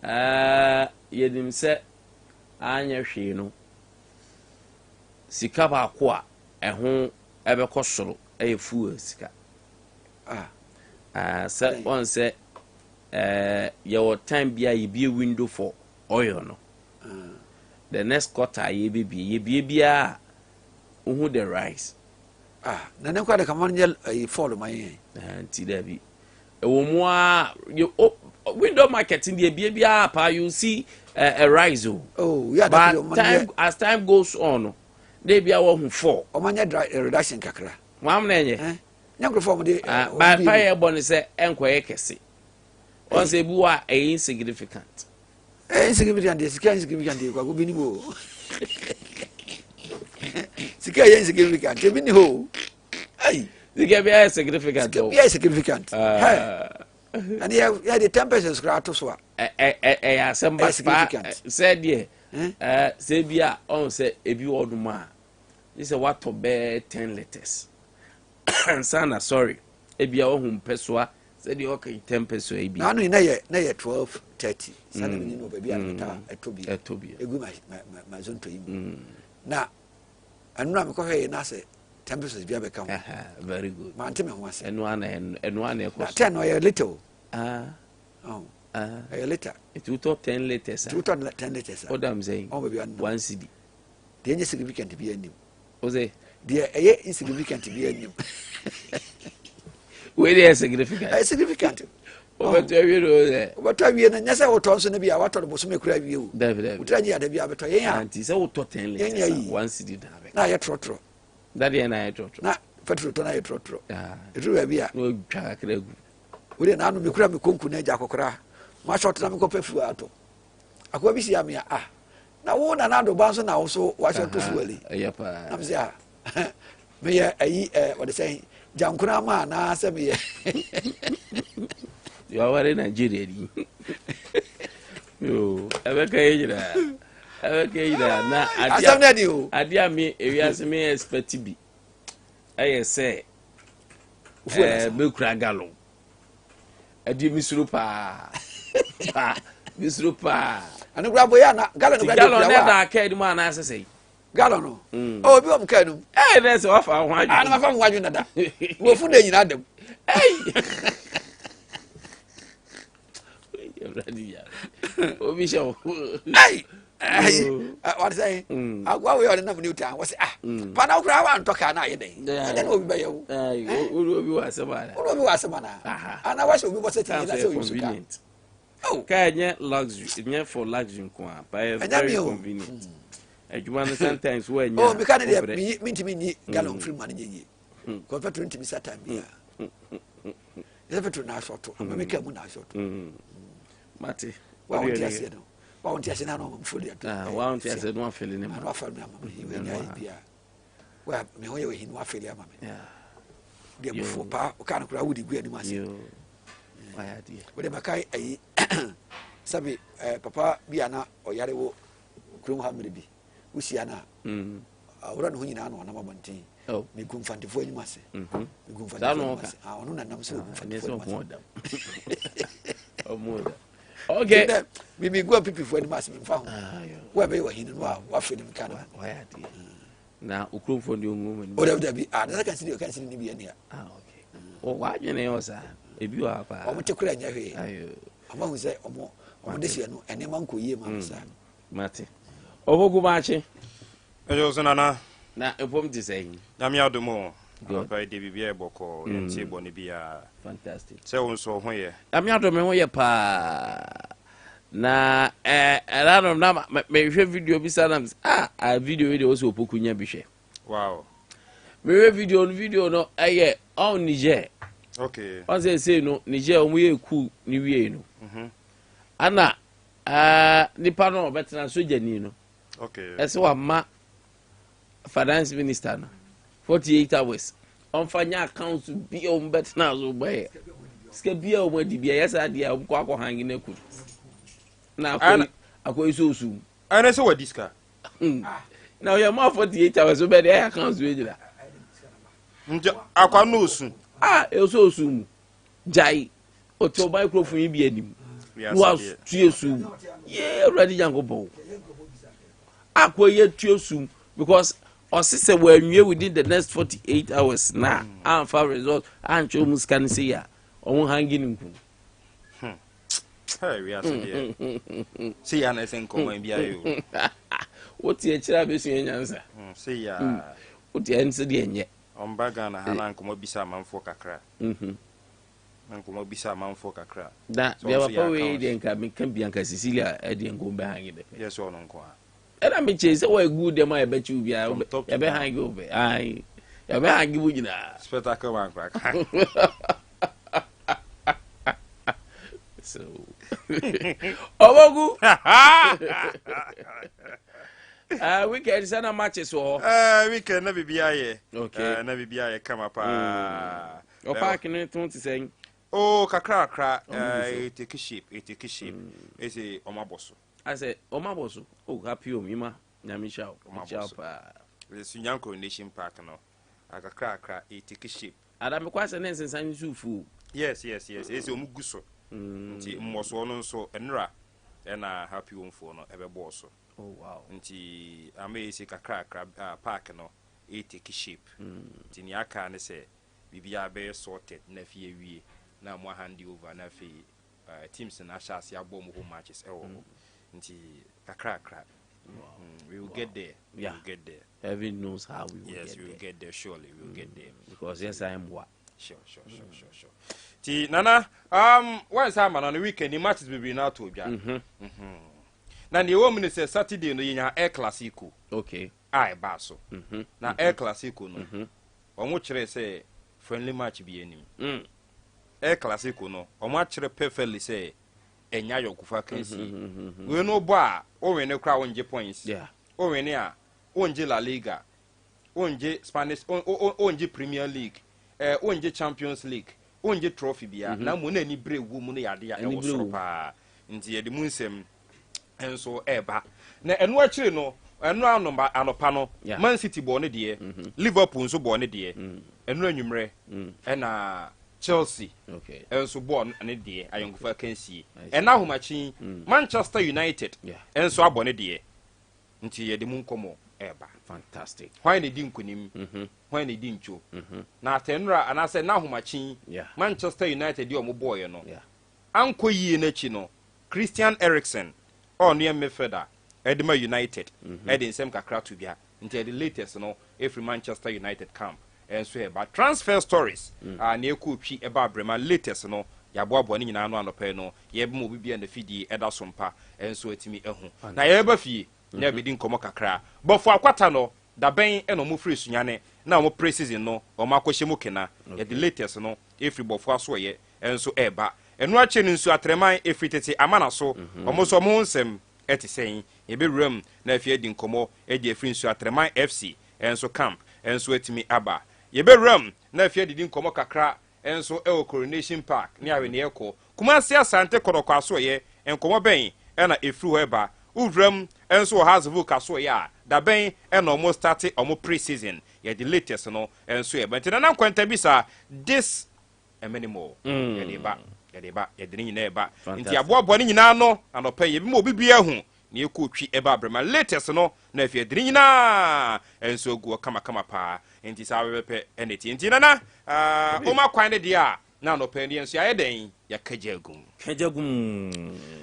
Yɛnim sɛ anyɛ hwee no, sika baako a ɛho ɛbɛkɔ soro ɛyɛ fuel sika. Sɛ wɔn sɛ yɛwɔ time bi a yɛbie window for oil no, the next quarter a yɛbɛbie, yɛbie biara wohu the rise. Ah, na ne nkwa de kama no nyɛ ɛyi fall ma yɛn. Nti daabi, ɛwɔ mu a window market deɛ, ebie biara paa, you see a rise o. Oh, yeah. But time as time goes on no, de bi a wɔhu fall. Ɔmo nyɛ reduction kakra. Wɔn am na ɛnyɛ. Nyɛ nkurɔfoɔ ɔmo de. Ba pa yɛ bɔ ne sɛ ɛnkɔyɛ kɛse, wɔn sɛ ebi wɔ a ɛyɛ insignificant. Ɛyɛ insignificant deɛ, sika insignificant deɛ, kwako bi ni mu o. Sika yɛ insignificant ebi ni hɔ o, ayi. Sika bi ayɛ significant o. Sika bi ayɛ significant ɛni yɛ de 10% koraa ato so a. Ɛyɛ asɛm ba paa sɛ deɛ sɛ bi a ɔn sɛ ebi wɔ dum a ne sɛ watɔ bɛɛ 10 litres ansa na, sorry, ebi a ɔhu mpɛsoa sɛdeɛ ɔka 10 pesewas yi bi. Na ano yi na yɛ 12.30 sanni mi ni no baabi a meta ɛtɔ bi. Ɛtɔ bi. Egu ma zonto yi mu na ɛnu na mekɔhwɛ yɛ na sɛ 10 pesewas bi abɛka ho. Very good. Maa nte me ho ase. Ɛnu ana, ɛnu ana ɛkɔ so. Na 10 no ɔyɛ litre o. Ɛyɛ litre. Nti wotɔ 10 litres a. Nti wotɔ 10 litres a. O dam sɛn? Ɔn baabi ano. 1 cedi. Deɛ nyɛ significant bi anim. O sɛ. Deɛ ɛyɛ insignificant bi anim. Wei de yɛ significant. Ɛyɛ significant. Wobɛtɔ awie no sɛ. Wobɛtɔ awie no, nyɛ sɛ wotɔ nso no bi a watɔ no bosome kura awie o. Dabi, dabi. Wotira nyi ada bi a bɛtɔ yɛn a. Nti sɛ wotɔ 10 litres a, 1 cedi na abɛka. Na ayɛ trɔtrɔ. Dadeɛ na ayɛ trɔtrɔ. Na petrol tɔ na ayɛ trɔtrɔ ɛduru baabi a. Na watwa kakra gu. Wode naano mekura me konku no agya akɔkora masɔtena mekɔpɛ fuel atɔ akoa bi hyia me a, ah, na wo na nado ba nso na wo so wasɔto fuel yi. Ɛyɛ paa. Na me sɛ, ah, meyɛ ayi ɛ wɔde sɛn gyankora ma anaasɛ meyɛ. Yɛware Nigeria ni yo, ɛbɛka yɛ nyinaa, ɛbɛka yɛ nyinaa na asɛm no adi o. Adeɛ a me ewiase me expect bi ɛyɛ sɛ mɛkura gallon ɛdeɛ, mesuro paa paa, mesuro paa. Ɛno kura bɔyɛ ana gallon kura de gallon kura ne wa da kaa anim anaasɛ sɛ. Gallon no ɔ obi wɔ mu kaa num. Ɛyɛ dɛ sɛ wafa ho adwene. Ana mafa ho adwene dada wɔfu de nyinaa dam. Ɛy, obi hyɛ wo. Ayi ayi, wɔde sɛ agoa wei ɔde nam new town, wɔsɛ ah, pana wo koraa wantɔ kaa na ayɛ dɛn, ɛdɛ na obi bɛyɛ wo. Wode obi wɔ asɛm ana? Wode obi wɔ asɛm ana ana wahyɛ obi bɔ sɛ tìyɛ na sɛ oyi so kaa. Oh. Kaa nyɛ luxury, nyɛ for luxury nko a, but ɛyɛ very convenient. Adwuma no sometimes wo anya. Oh, meka ne deɛ mentumi nyi gallon firi mu ma no nyɛ yie kɔ petrol ntumi sa time biara ɛsɛ petrol na asɔto ama me kaa mu na asɔto. Mate. Wa wonte aseɛ no, wa wonte aseɛ no ano mfo de ato. Wa wonte aseɛ no, afele ne ma. Ano afele ne ama me wei nya bia wa me ho yɛ wɔ hin no afele ama me deɛ bufuo paa ɔkaa no koraa wode gu anim ase. Wode maka ayi sɛbi papa bi a na ɔyare wɔ kurom ha, mmerɛ bi wohyia no a awura ne ho nyinaa na ɔnam abɔnten, megu mfantefoɔ anim ase, megu mfantefoɔ anim ase. Ɔno na nam sɛ ɔgu mfantefoɔ anim ase. Okay. Mimi gu apipifoɔ anim ase, memfa ho wo a bɛyɛ wahini no a wafɛ nim ka no. Na okuromfoɔ deɛ ɔngu mu anim. Ɔdabi, dabi, ah, na sɛ kansini kansini ni bi ani a. Ah, okay, wadwene yɛ saa ebi wɔ ha paa. Ɔmo te kora nyɛ hwee, ɔmo ahu sɛ ɔmo de seɛ no ɛnneɛma nkɔ yie ma no saa. Mate, ɔbɔku maakye. Ɛyɛ so, Nana. Na ɛpɔm te sɛ? Nyame adom o. Anɔpa yi de biribiara ɛbɔkɔɔ, yɛnte bɔne biara. Fantastic. Sɛ wo nso ho yɛ? Nyame adom, me ho yɛ paa. Na ɛnanom na mehwɛ video bi sa nam, ah, video yi de wɔ sɛ Opoku nya bi hwɛ. Mehwɛ video no, video no ɛyɛ ɔn Niger. Ɔn sɛ sei no Niger ɔmo yɛ coup ne wie no, ana nipa no ɔbɛtena sogyani no ɛsɛ wama finance minister no 48 hours ɔnfa nyɛ account bi a ɔmo bɛtena so bɛyɛ sika bi a ɔmo adi bi a yɛ saa deɛ a ɔmo kɔ akɔ hangi ne kuru na akɔ akɔ esi osu. Ɛnɛ sɛ wadi sika. Na ɔyɛ mo a 48 hours bɛ de ɛyɛ account bi gyina. Nti akwa no osu. A ɛsɛ osu mu gyae ɔte microphone yi bi anim. Na watue sum. Yee, Awurade Nyankopɔn. Akɔ yi atue sum because ɔse sɛ wɔanwie within the next 48 hours na amfa result ankyɛ ɔmu sika no sei a, ɔmo hangi no nkum. Hey, wiase deɛ. Sei ya na ɛsɛ nkɔmmɔ bi ayɛ o. Wote akyirɛ a bɛsua nyansa. Sei ya. Wote ɛnse deɛ nyɛ. Ɔmba Ghana ha na nkɔmmɔ bisa amanfoɔ kakra. Na nkɔmmɔ bisa amanfoɔ kakra. Na deɛ papa wei deɛ nka meka bia nka Cecilia ɛdeɛ nka ɔbɛ hange dɛ. Yɛ sɛ ɔno nko a. Ɛna mekyɛ sɛ wɔagu dɛm a yɛbɛkye wo biara yɛbɛ hange wo pɛ. Ae. Yɛbɛ hange mu nyinaa. Spectacle man kora ka. So. Ɔbɔgu. Weekend sɛ na matches wɔ hɔ. Weekend na biribi ayɛ. Okay. Na biribi ayɛ kama paa. Ɔpaaki no to te sɛn? Oh, kakra kakra. It take shape, it take shape. Ɛsɛ ɔmo abɔ so. Asɛ ɔmo abɔ so. Oh, happy home ima. Nyame hyɛ wo. Ɔmo abɔ so. Paa. Sunyani Coronation Park no. Kakra kakra, it take shape. Ada mekɔ asɛ ne nsensan nso fu. Yes. Ɛsɛ ɔmo gu so. Nti mmɔsoɔ no nso nnora ɛna happy home foɔ no ɛbɛbɔɔ so. Oh wow. Nti ama yɛsi kakra kakra, park no ɛtake shape. Nti nea aka ne sɛ biribiara bɛyɛ sorted na afei awie na mo hand over na afei teams no ahyɛ ase abɔ mo home matches ɛwɔ hɔ. Nti kakra kakra. We will get there. We will get there. Heaven knows how we will Yes, get we will there. get there surely. We will get there. Because yes, I am what. Sure. Ti Nana, wɔn ama no weekend ni matches bebree na ato dwa. Na nea ɛwɔ mu ne sɛ Saturday no yɛnya El Clasico a ɛbaa so. Na El Clasico no, wɔn kyerɛ sɛ friendly match bi anim. El Clasico no, wɔn akyerɛ perfectly sɛ ɛnya ayɔnkofa kansie. Wei no bɔ a, wowin koraa wongye points. Wowin a, wongye La Liga, wongye Spanish, wongye Premier League, wongye Champions League, wongye trophy bia. Na mmom na ani bere wɔ mu no yɛ ade a Ani ɛwɔ bere soro wɔ mu. paa. Nti yɛde mu nsɛm nso ɛɛba. Na ɛno akyire no, ɛno anɔpa no, Man City bɔɔ ne deɛ, Liverpool nso bɔɔ ne deɛ. Ɛno anwummerɛ ɛna Chelsea nso bɔɔ ne deɛ ayɔnkofa kansie. I see. Ɛna ahomakye, Manchester United nso abɔ ne deɛ. Nti yɛde mu nkɔmmɔ ɛɛba. Fantastic. Hwan na di nkonim? Hwan na di ntwo? Na atɛnura anaasɛ n'ahomakye, Manchester United deɛ ɔmo bɔɔyɛ no ankɔ yie n'akyi no, Christian Eriksen ɔno yɛ midfielder ɛde ma United ɛde nsɛm kakra to dwa. Nti ɛde latest no efiri Manchester United camp ɛnso ɛba. Transfer stories a nea ɛkɔ twi ɛba abrɛma latest no, yɛaboaboa ne nyinaa no anɔpɛ yi no, yɛbɛma obi bia na fidie ɛda so mpa ɛnso atumi ahu. Na yɛbɛba fie na yɛbɛdi nkɔmmɔ kakra. Bɔfo akwata no dabɛn ɛna ɔmo firi Sunyane na ɔmo pre-season no ɔmo akɔhyɛ mu kena. Yɛde latest no efiri bɔfo asoɔyɛ ɛnso ɛɛba. Ɛno akyɛ no nso atrɛman efiri tete amana so, ɔmo nso ɔmo ho nsɛm ɛte sɛn? Yɛbɛwura mu na afei adi nkɔmmɔ ɛde afiri nso atrɛman FC ɛnso camp ɛnso atumi aba. Yɛbɛwura mu na afei adidi nkɔmmɔ kakra ɛnso ɛwɔ Coronation Park ne ahweneɛ kɔ Kumasi Asante Kɔtɔkɔ asoɔyɛ. Nkɔmmɔ bɛn ɛna efiri hɔ ɛba? Wowura mu ɛnso wɔ Hearts of asoɔyɛ a, dabɛn ɛna ɔmo start ɔmo pre-season? Yɛde latest no ɛnso ɛba. Nti Nana Nkwanta bi sa this and many more, yɛde ba, yɛde ba, yɛde ne nyinaa ɛba. Nti aboaboa ne nyinaa no anɔpɛ yɛbi ma obi bia hu na yɛkɔ twi ɛba abrɛma latest no na afei yɛde ne nyinaa ɛnso agu hɔ kamakama paa. Nti saa bɛbɛpɛ ɛna tie. Nti Nana, ɔma kwan ne deɛ a na anɔpɛ no yɛn nso yɛayɛ dɛn, yɛaka agum. Kagya gum.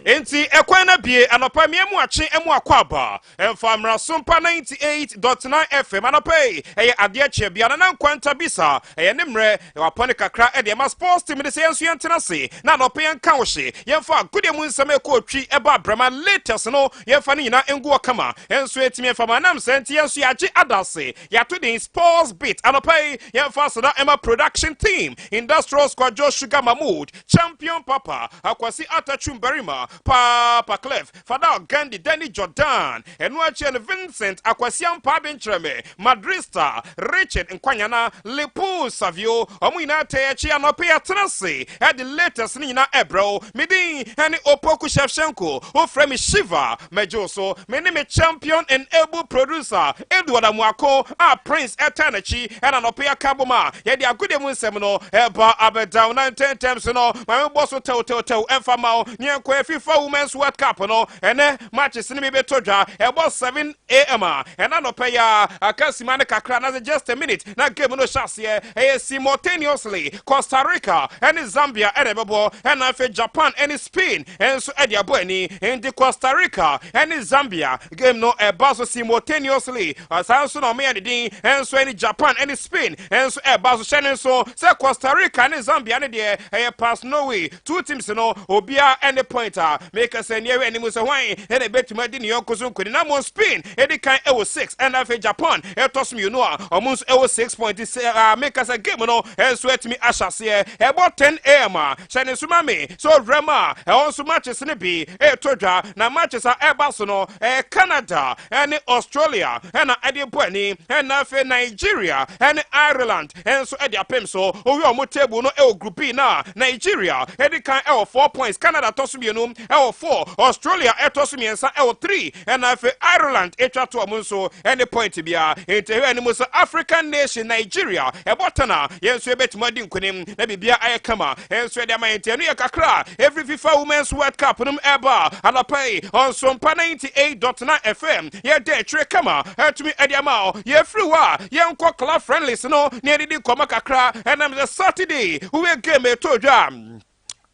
Nti ɛkwan no bie anɔpa mmea mu akye mu akɔ aba ɛmfa mmaraso mpa 98.9 FM. Anɔpa yi ɛyɛ adeɛ kyɛ bia Nana Nkwanta bisa ɛyɛ ne mmerɛ wapɔ ne kakra ɛde ɛma sports team de sɛ yɛn nso yɛntena ase na anɔpa yɛnka wo hye, yɛmfa agodeɛ mu nsɛm ɛkɔ otwi ɛba abrɛma latest no, yɛmfa no nyinaa ngu wɔ kama ɛnso ɛtumi ɛfa ma nam sɛ. Nti yɛn nso yɛagye adase, yɛato den sports beat. Anɔpa yi yɛmfa aseda ɛma production team: Industrial Squadro, Sugar Mahmood, Champion Papa Akwasi Atachum, Barima Papa Clef, Fadal Gandhi, Danny Jordan, ɛno akyi no Vincent Akwasi Ampa Abenkyerɛme, Madrista Richard Nkwanyana, Lepo Savio. Ɔmo nyinaa tɛ akyi. Anɔpɛ yɛtena ase ɛde latest no nyinaa ɛbrɛ wo. Medin ɛne Opoku Shevchenko, wofrɛ me Shiva mɛgye wo so. Me ne me champion and able producer Edward Amuako a Prince ɛtɛ n'akyi ɛna anɔpɛ yɛka bom a yɛde agodie mu nsɛm no ɛba abɛdaw na ntɛntɛm so no maame. Mebɔ so tɛwtɛwtɛw ɛmfa ma wo ne yɛnkɔ FIFA Women's World Cup no. Ɛnɛ matches no bi bɛtɔ dwa. Ɛbɔ 7 a.m. a ɛna nɔpɛ yi a aka sima no kakra na just a minute na game no hyɛ aseɛ. Ɛyɛ simultaneously, Costa Rica ɛne Zambia ɛna ɛbɛbɔ, ɛna afei Japan ɛne Spain ɛnso ɛde abɔ ani. Nti Costa Rica ɛne Zambia game no ɛba so simultaneously. Saa nso na ɔmo yɛ ne din ɛnso ɛne Japan ɛne Spain ɛnso ɛba so. Hyɛ ne nso sɛ Costa Rica ne Zambia ne deɛ, ɛyɛ pass no way. Two teams no, obiara ɛne point a meka sɛ nneɛma anim sɛ hwan ɛna ɛbɛtumi adi ne yɔnko so nkoni. Na mo Spain ɛdi kan ɛwɔ 6, ɛna afei Japan ɛtɔ so mmienu a ɔmo nso ɛwɔ 6 point. Sɛ meka sɛ game no ɛnso ɛtumi ahyɛ aseɛ ɛbɔ 10 a.m. a, hyɛ ne nso ma me sɛ owura mu a, ɛhɔ nso matches no bi ɛɛtɔ dwa. Na matches a ɛba so no, ɛyɛ Canada ɛne Australia ɛna ɛde bɔ ani, ɛna afei Nigeria ɛne Ireland ɛnso ɛde apem so. Owi a ɔmo table no ɛwɔ Group B na Nigeria ɛde kan ɛwɔ 4 points, Canada tɔ so mmienu ɛwɔ 4, Australia ɛtɔ so mmiɛnsa ɛwɔ 3, ɛna afei Ireland atwa to ɔmo nso ɛne point biara. Nti ɛhwɛ anim sɛ African nation Nigeria ɛbɔ tana, yɛn nso yɛbɛtumi adi nkonim na biribia ayɛ kama ɛnso ɛde ama yɛn. Nti ɛno yɛ kakra every FIFA Women's World Cup no ɛba anapa yi. Ɔnsompa 98.9 FM, yɛda akyire kama ɛtumi ɛde ama wo. Yɛfiri hɔ a, yɛnkɔ club friendlies no na yɛdedi nkɔmmɔ kakra. Ɛnam sɛ Saturday wowɛ game ɛtɔ dwa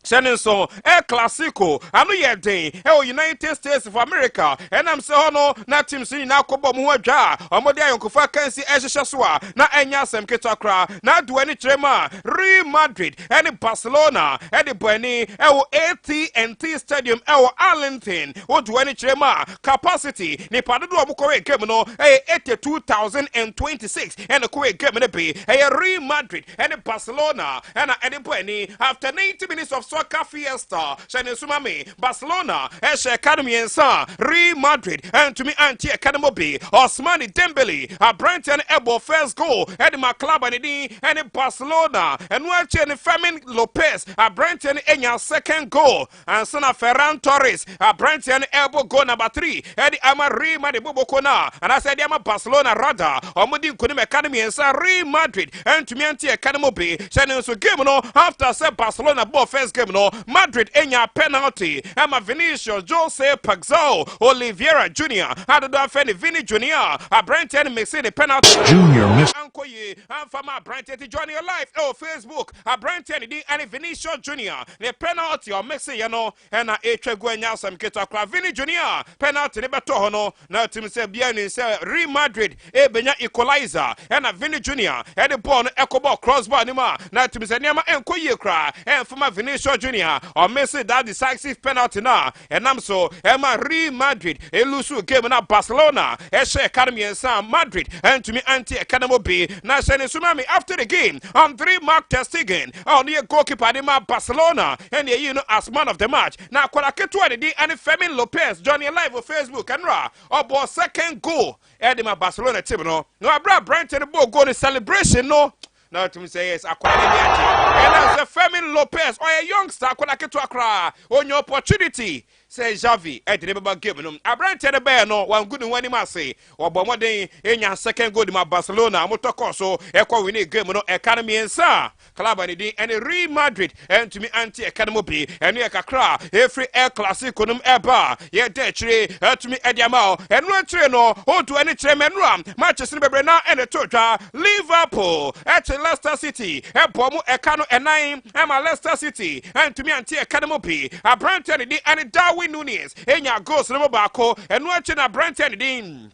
hyɛ nso El Clasico ano yɛ den ɛwɔ United States of America. Ɛnam sɛ hɔ no na teams nyinaa kɔbɔ mu ho adwa a ɔmode ayɔnkofa kansi ɛhyehyɛ so a, na ɛnyɛ asɛm ketewa koraa. Na ado ani kyerɛ mu a, Real Madrid ɛne Barcelona ɛde bɔ ani ɛwɔ AT&T Stadium ɛwɔ Arlington. Wodo ani kyerɛ mu a, capacity, nipa dodoɔ a wɔkɔwɛ game no ɛyɛ 82,026 ɛna kɔwɛ game no bi. Ɛyɛ Real Madrid ɛne Barcelona ɛna ɛde bɔ ani. After 90 minutes of soccer fiesta, hyɛ ne nsoma me, Barcelona ɛhyɛ ɛka no mmiɛnsa, Real Madrid ɛntumi ante ɛka no mu bi. Ousmane Dembele aberanteɛ no ɛbɔ first goal ɛde ma club a ne din ɛne Barcelona. Ɛno akyɛ ne Fermin Lopez aberanteɛ no anya second goal ansa na Ferran Torres aberanteɛ no ɛbɔ goal number 3 ɛde ama Real Madrid boboko no a, anaasɛ ɛde ama Barcelona rather. Ɔmo di nkonim ɛka no mmiɛnsa, Real Madrid ɛntumi ante ɛka no mu bi. Hyɛ ne nso game no, after sɛ Barcelona bɔɔ first game no, Madrid enya penalty ɛma Vinicius Jose Paixao Oliveira Junior adodo afɛ ne Vini Junior aberanteɛ no miss ne penalty. Junior missed. Ankɔ yie amfa ma aberanteɛ ti. Join your life ɛwɔ Facebook. Aberanteɛ ne din ɛne Vinicius Junior ne penalty ɔmiss yɛ no ɛna ɛtwa gu. Anya asɛm ketewa koraa. Vini Junior penalty ne bɛtɔ hɔ no na tim sɛ bia ne sɛ Real Madrid ɛbɛnya equalizer, ɛna Vini Junior ɛde bɔɔl no ɛkɔbɔ crossbar no mu a, na tim sɛ nneɛma ɛnkɔ yie koraa ɛmfama Vinicius Junior. Ɔmiss that decisive penalty no a ɛnam so ɛma Real Madrid ɛlose game na Barcelona ɛhyɛ ɛka no mmiɛnsa a Madrid ɛntumi ante ɛka no mu bi. Na hyɛ ne soma me, after the game, Andre Marc ter Stegen a ɔno yɛ goalkeeper de ma Barcelona ɛne ɛyi no as man of the match. Na akwadaa ketewa ne din ɛne Fermin Lopez, join your live wɔ Facebook, ɛnora ɔbɔ second goal ɛde ma Barcelona team no. Na wabra aberante no bɔɔ goal no, celebration no na ɔtumi sɛ yes, akwadaa no ani agye. Ɛna sɛ Fermin Lopez ɔyɛ youngster, akwadaa ketewa koraa, onya opportunity sɛ Xavi ɛde ne bɛba game no, aberanteɛ no bɛyɛ no wangu ne ho anim ase, ɔbɔ mmɔden enya second goal de ma Barcelona. Motɔ kɔɔ so ɛkɔ win game no ɛka no mmiɛnsa. Club a ne din ɛne Real Madrid ɛntumi ante ɛka no mu bi. Ɛno yɛ kakra ɛfiri El Clasico no mu ɛba a yɛda akyire ɛtumi ɛde ama wo. Ɛno akyire no, odu ɛne kyerɛ mɛnura matches no bebree na ɛne to dwa. Liverpool ɛkye Leicester City ɛbɔ mu ɛka no ɛnan ɛma Leicester City ɛntumi ante ɛka no mu bi. Aberanteɛ ne din ɛne Darwin Nunez ɛnya goals no mu baako. Ɛno akyi na aberanteɛ ne din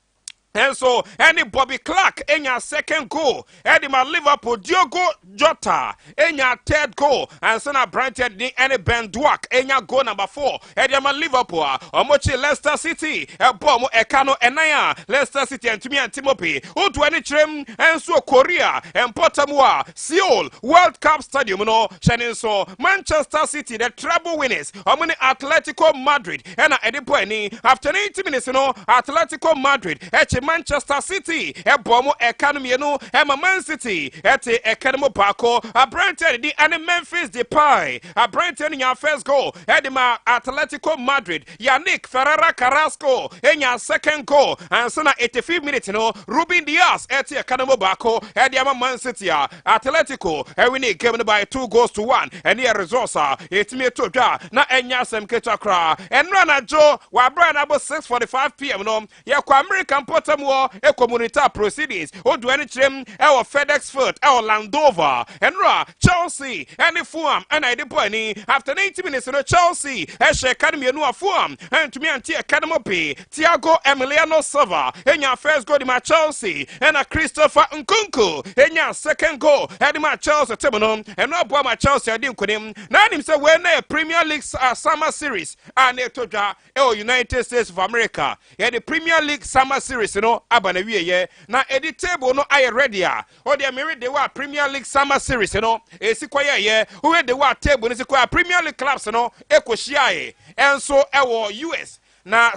ɛnso ɛne Bobby Clark enya second goal ɛde ma Liverpool. Diogo Jota enya third goal ansa na aberanteɛ de ɛne Ben Doak enya goal number 4 ɛde ama Liverpool a ɔmo kye Leicester City ɛbɔ ɔmo ɛka no ɛnan a Leicester City ɛntumi ante mo bi. Otu ɛne kyerɛm ɛnso Korea ɛmpɔtam a Seoul World Cup Stadium no, hyɛ ne nso Manchester City, the treble winners, ɔmo ne Atletico Madrid ɛna ɛde bɔ ani. After 90 minutes no, Atletico Madrid ɛkye Akye Manchester City ɛbɔ mo ɛka no mmienu ɛma Man City ɛte ɛka no mu baako. Aberanteɛ de di ɛne Memphis Depay, aberanteɛ no nya first goal ɛde ma Atletico Madrid. Yannick Ferreira Carrasco enya second goal ansa na 85 minutes no Ruben Dias ɛte ɛka no mu baako ɛde ama Man City a Atletico ɛwin game no by 2 goals to 1. Ɛne yɛ results a ɛtumi ɛtɔ dwa na ɛnya asɛm ketewa koraa. Ɛno anadwo wɔabrɛ no abɔ 6:45 p.m. no, yɛkɔ America mpɔtam wɔ ɛkɔ monitor proceedings odu ɛne kyerɛm ɛwɔ FedEx Field ɛwɔ Landover. Ɛnora Chelsea ɛne Fulham ɛna ɛde bɔ ani. After 90 minutes no, Chelsea ɛhyɛ ɛka no mmienu a Fulham ɛntumi ante ɛka no mu pii. Thiago Emiliano Silva ɛnya first goal de ma Chelsea, ɛna Christopher Nkunku ɛnya second goal ɛde ma Chelsea team no. Ɛno aboa ma Chelsea ɛde nkonim. Na anim sɛ wei na yɛ Premier League Summer Series a na ɛtɔ dwa ɛwɔ United States of America. Yɛde Premier League Summer Series no aba na wieɛ na ɛde table no ayɛ ready a ɔde mmiri de wa Premier League Summer Series no esi kɔyɛyɛ woyɛ de wa table no si kɔ a Premier League clubs no ɛkɔhyiaeɛ ɛnso ɛwɔ US na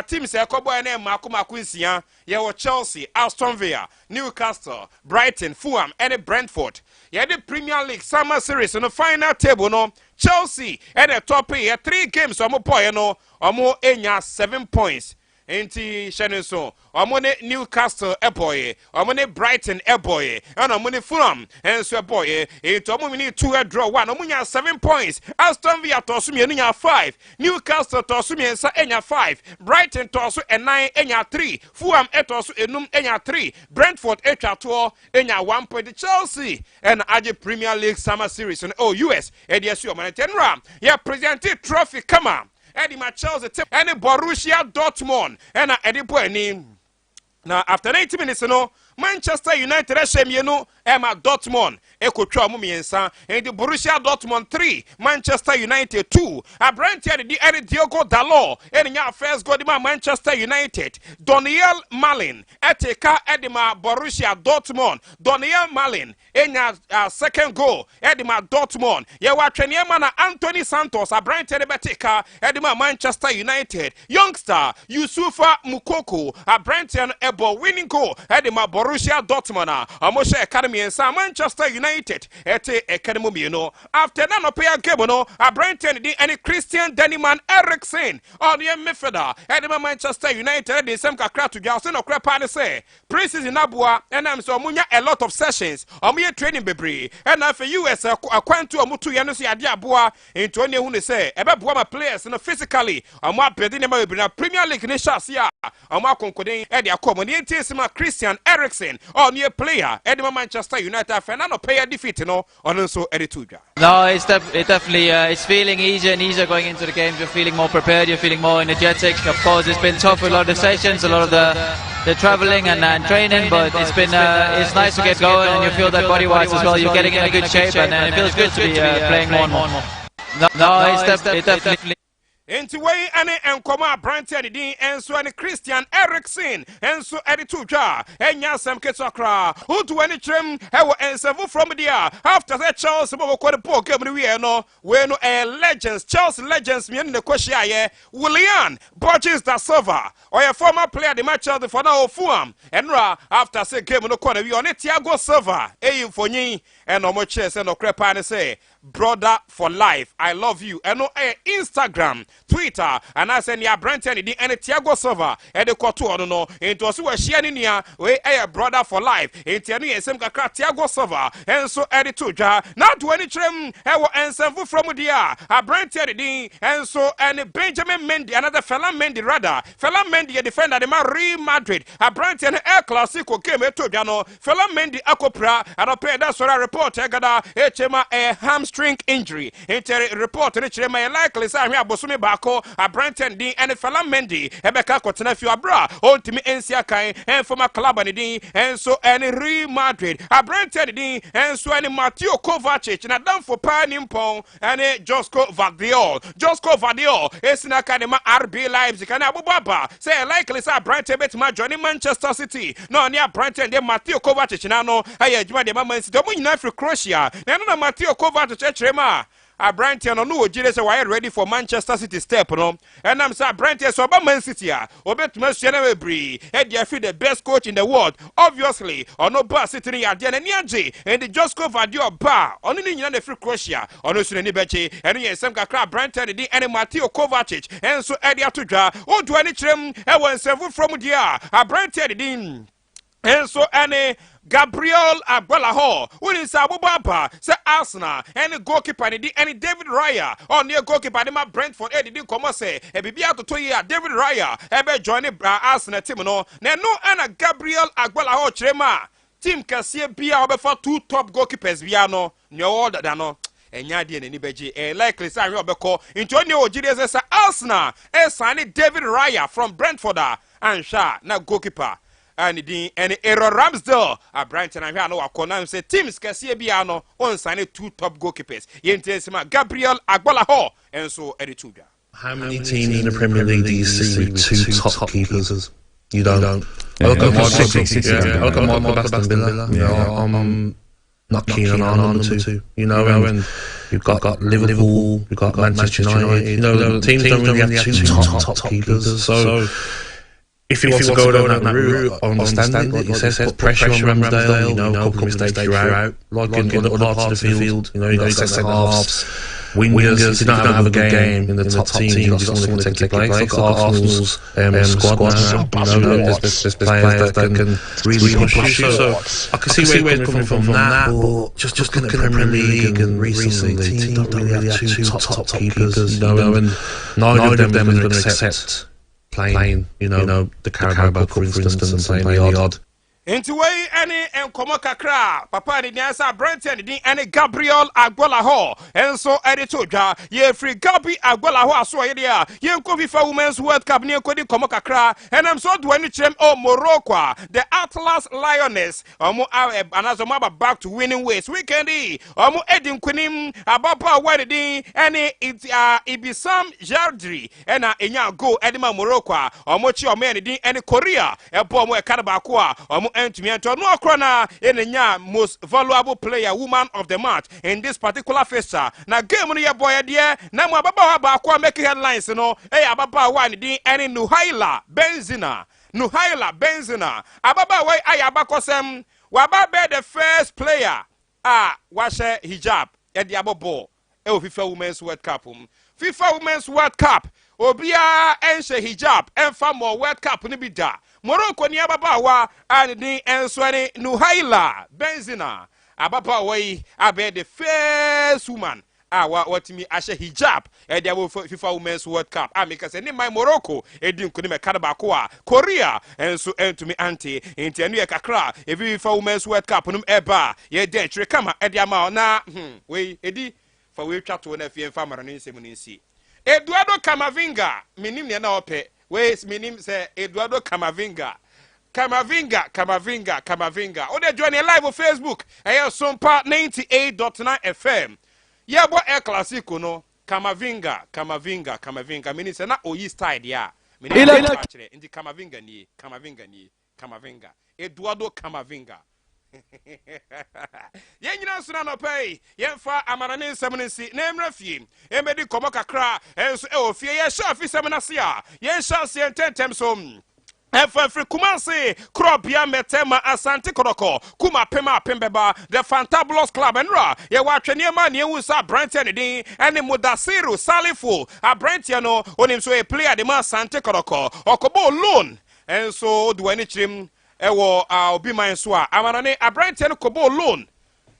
teams a ɛkɔbɔ ɛne mmaako mmaako nsia. Yɛwɔ Chelsea, Aston Villa, Newcastle, Brighton, Fulham ɛne Brentford. Yɛde Premier League Summer Series no final table no, Chelsea ɛna ɛtop yɛ. Three games ɔmo bɔɔyɛ no, ɔmo enya 7 points. Nti hyɛ ne nso, ɔmo ne Newcastle ɛbɔɔyɛ, ɔmo ne Brighton ɛbɔɔyɛ, ɛna ɔmo ne Fulham ɛnso ɛbɔɔyɛ. Nti ɔmo win two, ɛdraw one, ɔmo nya 7 points. Aston Villa tɔ so mmienu nya 5, Newcastle tɔ so mmiɛnsa ɛnya 5, Brighton tɔ so ɛnan ɛnya 3, Fulham ɛtɔ so enum ɛnya 3, Brentford ɛtwa toɔ ɛnya 1 point. Chelsea ɛna agye Premier League Summer Series no ɛwɔ US ɛde ɛsi ɔmo. Ɛnti ɛnura yɛ present trophy kama ɛde ma Chelsea team ɛne Borussia Dortmund ɛna ɛde bɔ ani. Na after 90 minutes no, Manchester United ɛhyɛ mmienu ɛma Dortmund ɛkɔtwa ɔmo mmiɛnsa. Nti Borussia Dortmund 3, Manchester United 2. Aberanteɛ de di ɛne Diogo Dalot ɛne nya first goal de ma Manchester United. Donyell Malen ɛte ka ɛde ma Borussia Dortmund. Donyell Malen ɛnya second goal ɛde ma Dortmund. Yɛwɔ atwɛneɛ ma na Anthony Santos aberanteɛ de bɛte ka ɛde ma Manchester United. Youngster Youssoufa Moukoko aberanteɛ no ɛbɔ winning goal ɛde ma Borussia Dortmund a ɔmo hyɛ ɛka no mmiɛnsa, Manchester United ɛte ɛka no mu mmienu. After na nɔpɛ game no, aberanteɛ no din ɛne Christian Daniman Eriksen, ɔno yɛ midfielder ɛde ma Manchester United, ɛde nsɛm kakra to dwa. Ɔsɛ nɔkorɛ paa ne sɛ pre-season naboa ɛnam sɛ ɔmo nya a lot of sessions, ɔmo yɛ training bebree, ɛna afei US akwantu a ɔmo to yɛ no so yɛ ade aboa. Nti ɔne ehu ne sɛ ɛbɛboa ma players no physically ɔmo abɛde nneɛma bebree na Premier League ne hyɛ ase a ɔmo akonkoden ɛde akɔ ɔmo ne yɛn ti esi ma Christian Eriksen, ɔno yɛ player ɛde ma Manchester United, afɛ na nɔpɛ yɛ defeat no, ɔno nso ɛde to dwa. No, it definitely it's feeling easier and easier going into the games. You're feeling more prepared. You're feeling more energetic. Of course, it's been tough with a lot of the sessions, a lot of the traveling and training, but it's nice to get going, and you feel that body wise as well. You're getting in a good shape, and it feels good to be playing more and more. No, it definitely. Nti wei ne nkɔmɔ aberanteɛ ne din nso ne Christian Eriksen nso de to dwa. Ɛnya asɛm ketewa koraa. Wotu w'ani kyerɛm ɛwɔ nsɛm foforɔ mu deɛ a, after sɛ Chelsea bɔ wɔkɔ de bɔɔ game no wieɛ no, wei no ɛyɛ legends, Chelsea legends mmienu ne kɔhyiaeɛ. Willian Borges da Silva, ɔyɛ former player de ma Chelsea for na Fulham. Ɛnora after sɛ game no kɔ na wie, ɔne Thiago Silva ɛyi mfonyin ɛna ɔmo kyerɛ sɛ nɔkorɛ paa ne sɛ "Brother for life, I love you." Ɛno ɛyɛ Instagram, Twitter anaasɛ nea aberanteɛ ne din ɛne Thiago Silva ɛde kɔto ɔno no. Nti ɔso wɔahyia ne nua wei ɛyɛ brother for life. Nti ɛno yɛ nsɛm kakra Thiago Silva ɛnso ɛde to dwa. Na ato ani kyerɛ mu ɛwɔ nsɛm foforɔ mu deɛ a, aberanteɛ ne din ɛnso ɛne Benjamin Mendy anaasɛ Ferland Mendy rather. Ferland Mendy yɛ defender de ma Real Madrid. Aberanteɛ no El Clasico game ɛto dwa no, Ferland Mendy akɔpira. Anɔpɛ ɛda sɔrɔ a, report ɛgada ɛkyɛ ma ɛyɛ hamstring injury. Nti report no kyerɛ ma yɛ likely sɛ ahwɛ abosome baako aberanteɛ no din ɛne Ferland Mendy ɛbɛka akɔtena fie aberɛ a ɔntumi nsi akan ɛmfama club ne din ɛnso ɛne Real Madrid. Aberanteɛ ne din ɛnso ɛne Mateo Kovacic na damfo paa ne mpɔn ɛne Josko Gvardiol. Josko Gvardiol esi n'aka ne ma RB Leipzig ɛne abobɔ aba sɛ ɛ likely sɛ aberanteɛ bɛtumi adwane Manchester City na ɔne aberanteɛ de Mateo Kovacic na no ɛyɛ adwuma deɛ ma Man City. Ɔmo nyinaa firi Croatia na ɛno na Mateo Kovacic kyerɛ mu a Aberanteɛ no, no wɔ gyidie sɛ wayɛ ready for Manchester City step no. Ɛnam sɛ aberanteɛ sɛ ɔba Man City a, ɔbɛtumi asua nneɛma bebree ɛde afiri the best coach in the world. Obviously, ɔno baa City no yɛ adeɛ n'ani agye. Ɛnti Josko Gvardiol ba a, ɔno ne nyina na ɛfiri Croatia. Ɔno nso n'ani bɛgye. Ɛno yɛ nsɛm kakra aberanteɛ ne din ɛne Mateo Kovacic nso ɛde ato dwa. Wodu ani kyerɛ mu ɛwɔ nsɛm foforɔ mu deɛ a, aberanteɛ ne din nso ɛne Gabriel Agbonlahor. Wonim sɛ abobɔ aba sɛ Arsenal ɛne goalkeeper ne din ɛne David Raya, ɔno yɛ goalkeeper de ma Brentford, ɛdidi nkɔmmɔ sɛ biribi atoto yi a David Raya ɛbɛ join ne Arsenal team no. Na ɛno ɛna Gabriel Agbonlahor kyerɛ mu a, team kɛseɛ bi a wɔbɛfa two top goalkeepers bia no, nea ɔwɔ dada no ɛnyɛ adeɛ n'ani bɛgye. Ɛyɛ likely sɛ ahwɛ ɔbɛkɔ, nti ɔne ɔwɔ gyidie sɛ Arsenal ɛsan David Raya from Brentford a, anhwɛ a na goalkeeper a ne din ɛne Aaron Ramsdale, aberante no ahwɛ a no wakɔ na sɛ teams kɛseɛ biara no ɔnsane two top goalkeepers. Yɛntie nsɛm a Gabriel Agbonlahor nso ɛde to dwa. How many teams in the Premier League do you see with two top keepers? You don't. I look at Michael, City, yeah. I look at Michael Aston Villa. I'm not keen on our number 2. And you've got Liverpool, you've got Manchester United. Teams don't really have two top keepers. So if you want to go down that route, I understand it. He says put pressure on Ramsdale. A couple of mistakes, you're out. Like in other parts of the field, you got centre halves, wingers. If you don't have a good game in the top teams, you've got someone who can take your place. Look at Arsenal's squad now. There's players that can really push you. So I can see where he's coming from that, but just looking at the Premier League and recently, teams don't really have two top keepers. And neither of them is going to accept playing, the Carabao Cup, for instance, and playing the odd. Nti wei ne nkɔmmɔ kakra a papa ne din sɛ aberanteɛ ne din ne Gabriel Agbonlahor nso de to dwa. Yɛfiri Gabi Agbonlahor aso ɔyɛ deɛ a, yɛnkɔ FIFA Women's World Cup ne yɛnkɔdi nkɔmmɔ kakra. Ɛnam sɛ ɔde w'ani kyerɛm ɔ Morocco a, the Atlas Lioness, ɔmo anaasɛ ɔmo aba back to winning ways. Weekend yi ɔmo adi nkonim. Ababaawa ne din ne Ibtisam Jardri ɛna ɛnya goal ɛde ma Morocco a ɔmo kyi ɔmo yɛ ne din ɛne Korea ɛbɔ ɔmo ɛka no baako a ɔmo ɛntumi ɛntɔ no ɔkorɔ na ɛna nya most valuable player, woman of the match in this particular fixture. Na game no yɛ bɔ yɛ deɛ na mu ababaawa baako a make headlines no ɛyɛ ababaawa a ne din ɛne Nouhaila Benzina. Nouhaila Benzina, ababaawa yi ayɛ abakɔsɛm. Waba bɛyɛ the first player a wahyɛ hijab ɛde abɔ bɔɔl ɛwɔ FIFA Women's World Cup mu. FIFA Women's World Cup, obiara ɛnhyɛ hijab ɛnfa mɔ World Cup no bi da. Morocco ni ababaawa a ne din nso ne Nouhaila Benzina, ababaawa yi abɛyɛ the first woman a watumi ahyɛ hijab ɛde abɔ FIFA Women's World Cup a meka sɛ ne man Morocco ɛdi nkonim ɛka no baako a Korea nso ɛntumi ante. Nti ɛno yɛ kakra ɛfi FIFA Women's World Cup no ɛba a yɛda akyire kama ɛde ama na wei ɛdi fa wei twa toɔ no afie mfa mara no nsɛm no nsi. Eduardo Camavinga, menim nea na ɔpɛ wei. Menim sɛ Eduardo Camavinga, Camavinga, Camavinga, Camavinga. Wode join yɛ live wɔ Facebook, ɛyɛ Sompa 98.9 FM. Yɛbɔ El Clasico no, Camavinga, Camavinga, Camavinga. Menim sɛ na oyi style deɛ a menim kyerɛ. Nti Camavinga nie, Camavinga nie, Camavinga, Eduardo Camavinga. Yɛn nyinaa nso no anɔpɛ yi yɛmfa amana ne nsɛm no nsi na ɛmmra fie ɛmmɛdi nkɔmmɔ kakra. Ɛnso ɛwɔ fie yɛhyɛ afisɛm no ase a, yɛnhyɛ aseɛ ntɛntɛm so ɛfa firi Kumase korɔbea mɛtɛma Asante Kɔtɔkɔ kuma apem apem bɛba the Fantabulous Club. Ɛnora yɛwɔ atwɛneɛma ne ewu sɛ aberanteɛ ne din ɛne Mudasiru Salifo. Aberanteɛ no onim so yɛ player de ma Asante Kɔtɔkɔ. Ɔkɔbɔ loan ɛnso de w'ani kyerɛm ɛwɔ obi man so a amanɔne. Aberanteɛ no kɔbɔ loan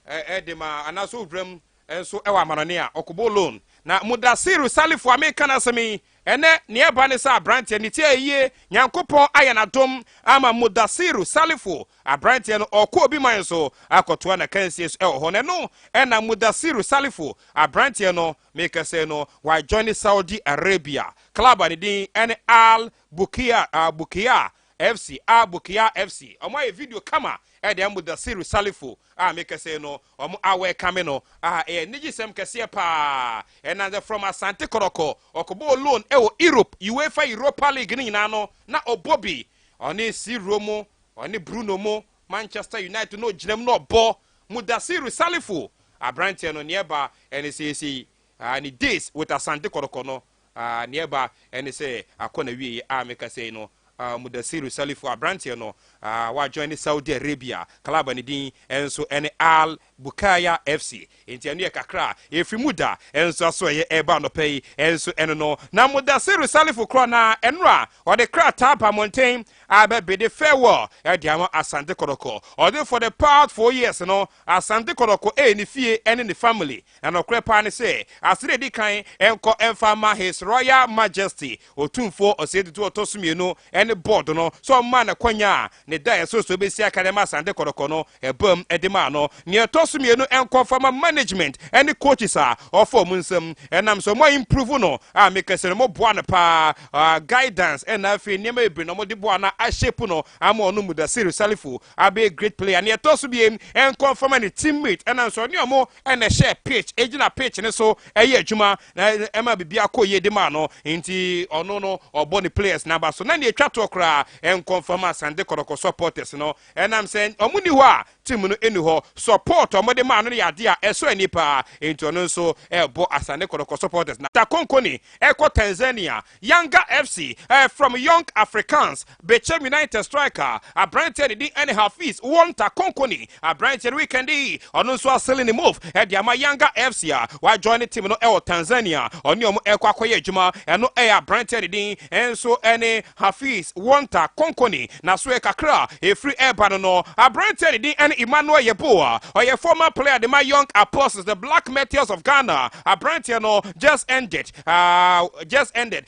ɛde ma anaasɛ owuram nso ɛwɔ amanɔne a ɔkɔbɔ loan. Na Mudasiru Salifo a meka no asɛm yi ɛnɛ, nea ɛba ne sɛ aberanteɛ ne tie yie, Nyankopɔn ayɛ n'adom ama Mudasiru Salifo, aberanteɛ no ɔkɔ obi man so akɔtoa na kansie so ɛwɔ hɔ. Na ɛno ɛna Mudasiru Salifo, aberanteɛ no mekɛsɛ no, wajoin Saudi Arabia club a ne din ɛne Al Bukia, Bukia FC, Al Bukia FC. Ɔmo ayɛ video kama ɛde Mudasiru Salifo a mekɛsɛ no, ɔmo awɛ kame no a ɛyɛ anigye sɛm kɛseɛ paa. Ɛna sɛ from Asante Kɔtɔkɔ ɔkɔbɔɔ loan ɛwɔ Europe, UEFA Europa League ne nyinaa no na ɔbɔ bi. Ɔne Ciro mu, ɔne Bruno mu, Manchester United no ogyina mu na ɔbɔ. Mudasiru Salifo, aberanteɛ no neɛ ba ɛne seesei. Ne days with Asante Kɔtɔkɔ no, neɛ ɛba ɛne sɛ akɔ na wie a meka sɛ no, Mudasiru Salifu aberanteɛ no wajoin ne Saudi Arabia club ne din nso ɛne Al Bukaya FC. Nti ɛno yɛ kakra a ɛfiri mu da nso aso ɛyɛ ɛba anɔpɛ yi nso ɛno no. Na Mudasiru Salifu korɔ na ɛno a ɔde krataa ba mmɔnten abɛbede farewell ɛde ama Asante Kɔtɔkɔ. Ɔde for the past 4 years no, Asante Kɔtɔkɔ ɛyɛ ne fie ɛne ne family. Na nɔkorɛ paa ne sɛ asere di kan ɛnkɔ ɛmfa ma His Royal Majesty Otumfoɔ Ɔsɛ Tutu ɔtɔ so mmienu ɛne board no sɛ ɔma ne kwanya a ne da ɛso so bɛsi aka de ma Asante Kɔtɔkɔ no ɛbam ɛde maa no. Nea ɛtɔ so mmienu, ɛnkɔ fa ma management ɛne coaches a ɔfa ɔmo nsam, ɛnam sɛ ɔmo improve no a mekɛsɛ no, mo boa no paa, guidance ɛna afei nneɛma bebree na ɔmo de boa no ahyɛpu no ama ɔno Mudasiru Salifu abɛyɛ great player. Nea ɛtɔ so biem, ɛnkɔ fa ma ne teammate, ɛnam sɛ ɔne ɔmo ɛna ɛhyɛ pitch, egyina pitch ne so ɛyɛ adwuma na ɛma biribi akɔ yie de ma no. Nti ɔno no ɔbɔ ne players n'aba so. Na nea etwa toɔ koraa, ɛnkɔ fa ma Asante Kɔtɔkɔ supporters no, ɛnam sɛ ɔmo ni hɔ a team no ɛni hɔ. Support ɔmo de maa no yɛ adeɛ a ɛsɔ ani paa, nti ɔno nso ɛbɔ Asante Kɔtɔkɔ supporters. Na Takonkoni ɛkɔ Tanzania, Yanga FC, from Young Africans. Bechem United striker aberanteɛ ne din ɛne Hafiz Wonta Konkoni. Aberanteɛ no weekend yi ɔno nso aseal ne move ɛde ama Yanga FC a wajoin ne team no ɛwɔ Tanzania. Ɔne ɔmo ɛkɔ akɔyɛ adwuma. Ɛno ɛyɛ aberanteɛ ne din ɛnso ɛne Hafiz Wonta Konkoni. Na so yɛ kakra efiri ɛɛba no, aberanteɛ ne din ɛne Emmanuel Yeboah. Ɔyɛ former player de ma Young Apostles, the Black Meteors of Ghana. Aberanteɛ no just ended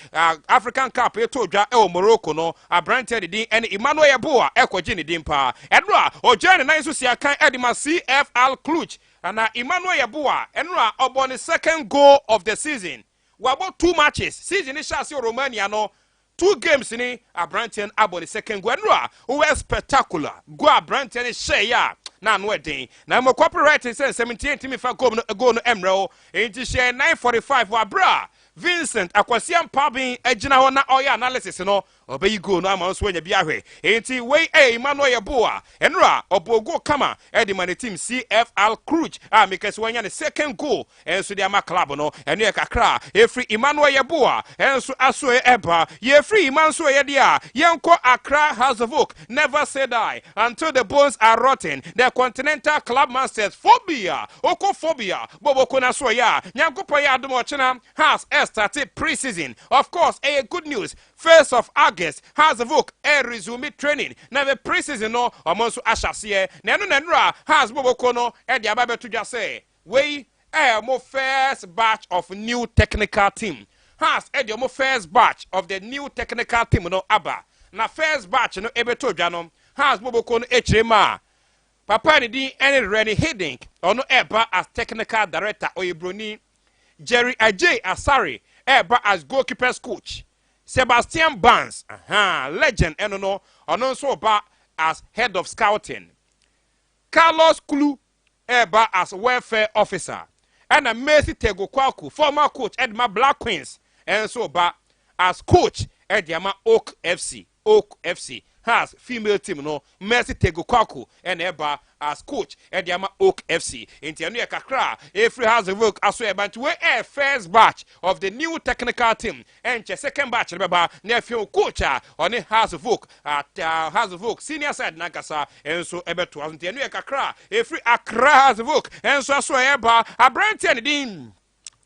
African Cup eto dwa ɛwɔ Morocco no, aberanteɛ ne din ɛne Emmanuel Yeboah ɛkɔgye ne din paa. Ɛno a ɔgyina ne nan so si akan ɛde ma CFR Cluj. Na Emmanuel Yeboah, ɛno a ɔbɔ ne second goal of the season. Wabɔ two matches season ne hyɛ ase wɔ Romania no, two games ni aberanteɛ no abɔ ne second goal. Ɛno a wɔyɛ spectacular goal aberanteɛ no hyɛ yɛ a na ano ɛden. Na mo copyright sɛ nsɛm nti ntumi fa goal no, goal no mmerɛ wo. Nti hyɛ 9:45 wɔ abere a Vincent Akwasi Ampaben agyina hɔ na ɔyɛ analysis no, ɔbɛyi goal no ama nso anya bi ahwɛ. Nti wei ɛyɛ Emmanuel Yeboah. Ɛno a ɔbɔ goal kama ɛde ma ne team CFR Cluj a meka sɛ wanya ne second goal ɛnso de ama club no. Ɛno yɛ kakra a ɛfiri Emmanuel Yeboah ɛnso aso ɛba. Yɛfiri Ima nso ɛyɛ deɛ a yɛnkɔ Accra Hearts of Oak. Never say die until the bones are rotten. The Continental Club Masters phobia oko phobia boboko na so yɛ a Nyankopɔn yɛ adom ɔkyena Hearts ɛstart pre-season. Of course, ɛyɛ good news. 1st of August, Hearts of Oak ɛ resume training na the pre-season no ɔmo nso ahyɛ aseɛ. Na ɛno na nnura Hearts boboko no ɛde aba bɛto dwa sɛ wei ɛyɛ mo first batch of new technical team. Hearts ɛde ɔmo first batch of the new technical team no aba. Na first batch no ɛbɛto dwa no, Hearts boboko no ekyire mu a papa ne din ɛne Rene Hiddink, ɔno ɛba as technical director, ɔyɛ broni. Jerry Ajay Asare ɛba as goalkeepers coach. Sebastian Barnes, legend ɛno no, ɔno nso ba as head of scouting. Carlos Klu ɛba as welfare officer. Ɛna Mercy Tego Kwaku, former coach ɛde Black Queens, ɛnso ba as coach ɛde ama Oak FC. Oak FC, Hearts female team no, Mercy Tego Kwaku ɛna ɛba as coach ɛde ama Oak FC. Nti ɛno yɛ kakra a efiri Hearts of Oak aso ɛba. Nti wei ɛyɛ first batch of the new technical team. Ɛnkyɛ second batch no bɛba na afei coach a ɔne Hearts of Oak at Hearts of Oak senior side nankasa ɛnso ɛbɛtoa so. Nti ɛno yɛ kakra a efiri Accra Hearts of Oak ɛnso aso ɛyɛ aberanteɛ ne din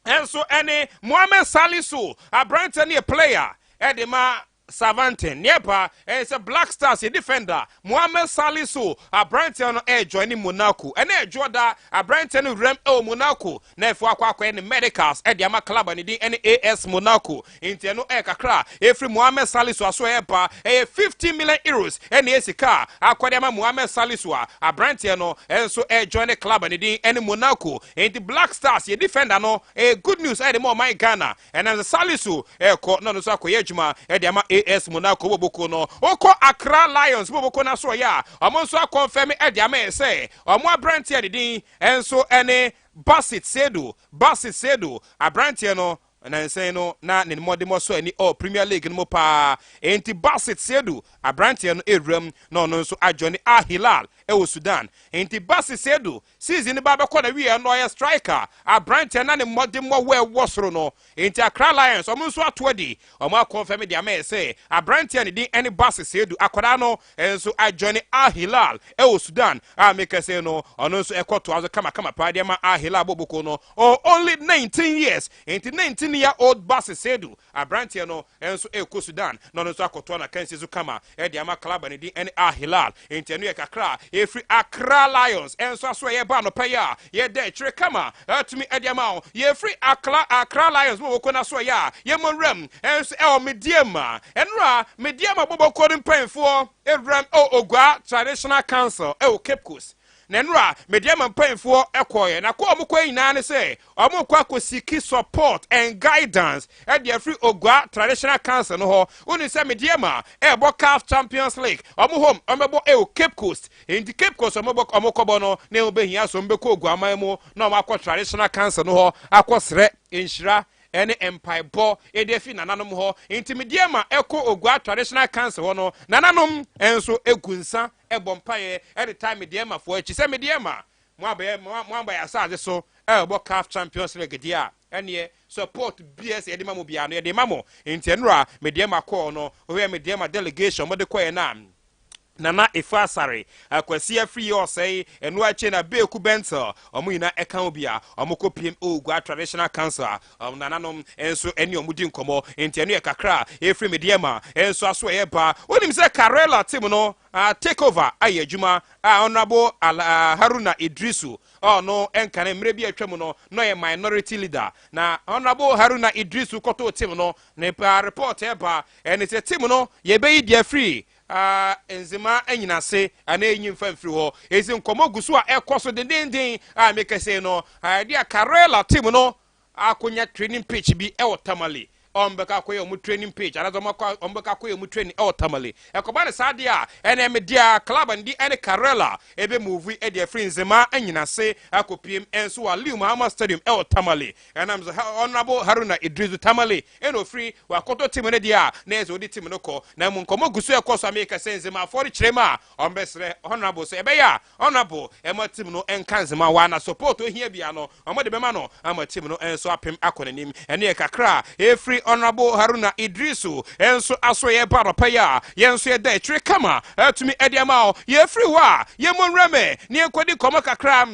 ɛnso ɛne Mohammed Salisu. Aberanteɛ no yɛ player ɛde ma Southampton. Neɛpa ɛyɛ sɛ Black Stars yɛ defender Mohammed Salisu, aberanteɛ no ɛrejoin ne Monaco. Ɛna ɛdwoɔ da aberanteɛ no wuram ɛwɔ Monaco na ɛfo akɔ akɔyɛ ne medicals ɛde ama club a ne din ɛne AS Monaco. Nti ɛno ɛyɛ kakra ɛfiri Mohammed Salisu aso. Ɛyɛ ɛyɛ €50 million ɛna ɛyɛ sika akɔde ama Mohammed Salisu a aberanteɛ no ɛnso ɛrejoin ne club a ne din ɛne Monaco. Nti Black Stars yɛ defender no, ɛyɛ good news ɛde ma ɔman Ghana. Ɛnam sɛ Salisu ɛrekɔ na ɔno nso akɔyɛ adwuma ɛde ama AS Monaco boboko no. Wokɔ Accra Lions boboko no so ɔyɛ a ɔmo nso akɔnfɛm ɛde ama yɛ sɛ ɔmo aberanteɛ ne din ɛnso ɛne Basit Sedu. Basit Sedu aberanteɛ no Nansan no na ne mmɔdemmɔ so ani ɔ Premier League no mu paa. Enti Basit Seidu aberanteɛ no ewuram na ɔno nso adwane Al Hilal ɛwɔ Sudan. Enti Basit Seidu, season no ba bɛkɔ na wie no, ɔyɛ striker aberanteɛ na ne mmɔdemmɔ wɔ ɛwɔ soro no. Enti Accra Lions, ɔmo nso ato adi, ɔmo akɔnfɛm de ama yɛ sɛ aberanteɛ ne din ɛne Basit Seidu, akwadaa no nso adwane Al Hilal ɛwɔ Sudan a mekɛse no, ɔno nso ɛkɔ toa so kamakama paa de ama Al Hilal bɔbɔko no. Ɔ only 19 years, nti 19 year old Basit Seidu aberanteɛ no nso ɛkɔ Sudan na ɔno nso akɔtoa na kansi so kama ɛde ama club ne din ɛne Al Hilal. Nti ɛno yɛ kakra ɛfiri Accra Lions ɛnso aso ɛyɛ ba anɔpɛ yi a yɛda akyire kama ɛtumi ɛde ama wo. Yɛfiri Accra Lions bɔbɔko no so ɛyɛ a yɛmmɔ nwuram ɛnso ɛwɔ Medeama. Ɛnora Medeama bɔbɔko no mpanyinfoɔ ewuram ɛwɔ Ogua Traditional Council ɛwɔ Cape Coast, na nnora Medeama mpanyinfoɔ ɛkɔɔyɛ na kɔ ɔmo kɔ nyinaa ne sɛ ɔmo kɔ akɔ seek support and guidance ɛde afiri Ogua Traditional Council no hɔ. Woni sɛ Medeama ɛɛbɔ CAF Champions League, ɔmo home ɔmo bɛbɔ ɛwɔ Cape Coast. Nti Cape Coast ɔmo bɔ ɔmo kɔbɔ no na ɛho bɛhia so ɔmo bɛkɔ Oguaman mu na ɔmo akɔ Traditional Council no hɔ akɔsrɛ nhyira ɛne mpaebɔ ɛde afi nananom hɔ. Nti Medeama ɛkɔ Ogua Traditional Council hɔ no, nananom nso egu nsa ɛbɔ mpaeɛ ɛde taa Medeamafoɔ akyi sɛ Medeama mo abɛyɛ mo abayɛ asase so ɛbɔ CAF Champions League deɛ a, ɛneɛ support bi ɛsɛ yɛde ma mo biara no, yɛde ma mo. Nti ɛnora Medeama kɔɔ no, wɔyɛ Medeama delegation wɔde kɔɛ na Nana Efa Asare Akwasi afiri yɛ ɔsɛe ɛno akyi na Beeku Bɛntel, ɔmo nyinaa ɛka ho bi a ɔmo kɔ piem Ogua Traditional Council a ɔmo nananom nso ɛne ɔmo di nkɔmɔ. Nti ɛno yɛ kakra efiri Medeama nso aso ɛyɛ ba. Wonim sɛ Karela team no take over ayɛ adwuma a Honourable Haruna Idrisu, ɔno ɛnkane mmerɛ bi atwa mu no na ɔyɛ minority leader, na Honourable Haruna Idrisu kɔtoo team no ne report ɛba ɛne sɛ team no yɛbɛyi deɛ firi Nzema anyinase anaa enyi mfa mfiri hɔ. Esi nkɔmɔ gu so a ɛkɔ so dendenden a mekɛse no, ɛde a Karela team no akɔnya training pitch bi ɛwɔ Tamale. Ɔmbɛka akɔyɛ ɔmo training pitch anaasɛ ɔmbɛka akɔyɛ ɔmo training ɛwɔ Tamale. Ɛkɔba ne saa deɛ a, ɛnɛ media club ndi ɛne Karela ebe move ɛde afiri Nzema anyinase akɔpiem ɛnso wɔ Aliu Mahama Stadium ɛwɔ Tamale. Ɛnam sɛ Honourable Haruna Idrisu, Tamale ɛna ofiri, wakɔtɔ team no deɛ a, na ɛsɛ ɔde team no kɔ. Na mu nkɔmɔ gu so ɛkɔ so a meka sɛ Nzemafoɔ no kyerɛ mu a, ɔmbɛsrɛ Honourable sɛ ɛbɛyɛ a Honourable ɛma team no ɛnka Nzema wa na support ohia bia no, ɔmo de bɛma no ama team no nso apem akɔ n'anim. Ɛne yɛ kakra a ɛfiri Honourable Haruna Idrisu nso aso yɛ ba anɔpa yi a yɛn nso yɛda akyire kama ɛtumi ɛde ama wo. Yɛfiri hɔ a, yɛmmɔ nwurame ne yɛnkɔdi nkɔmmɔ kakra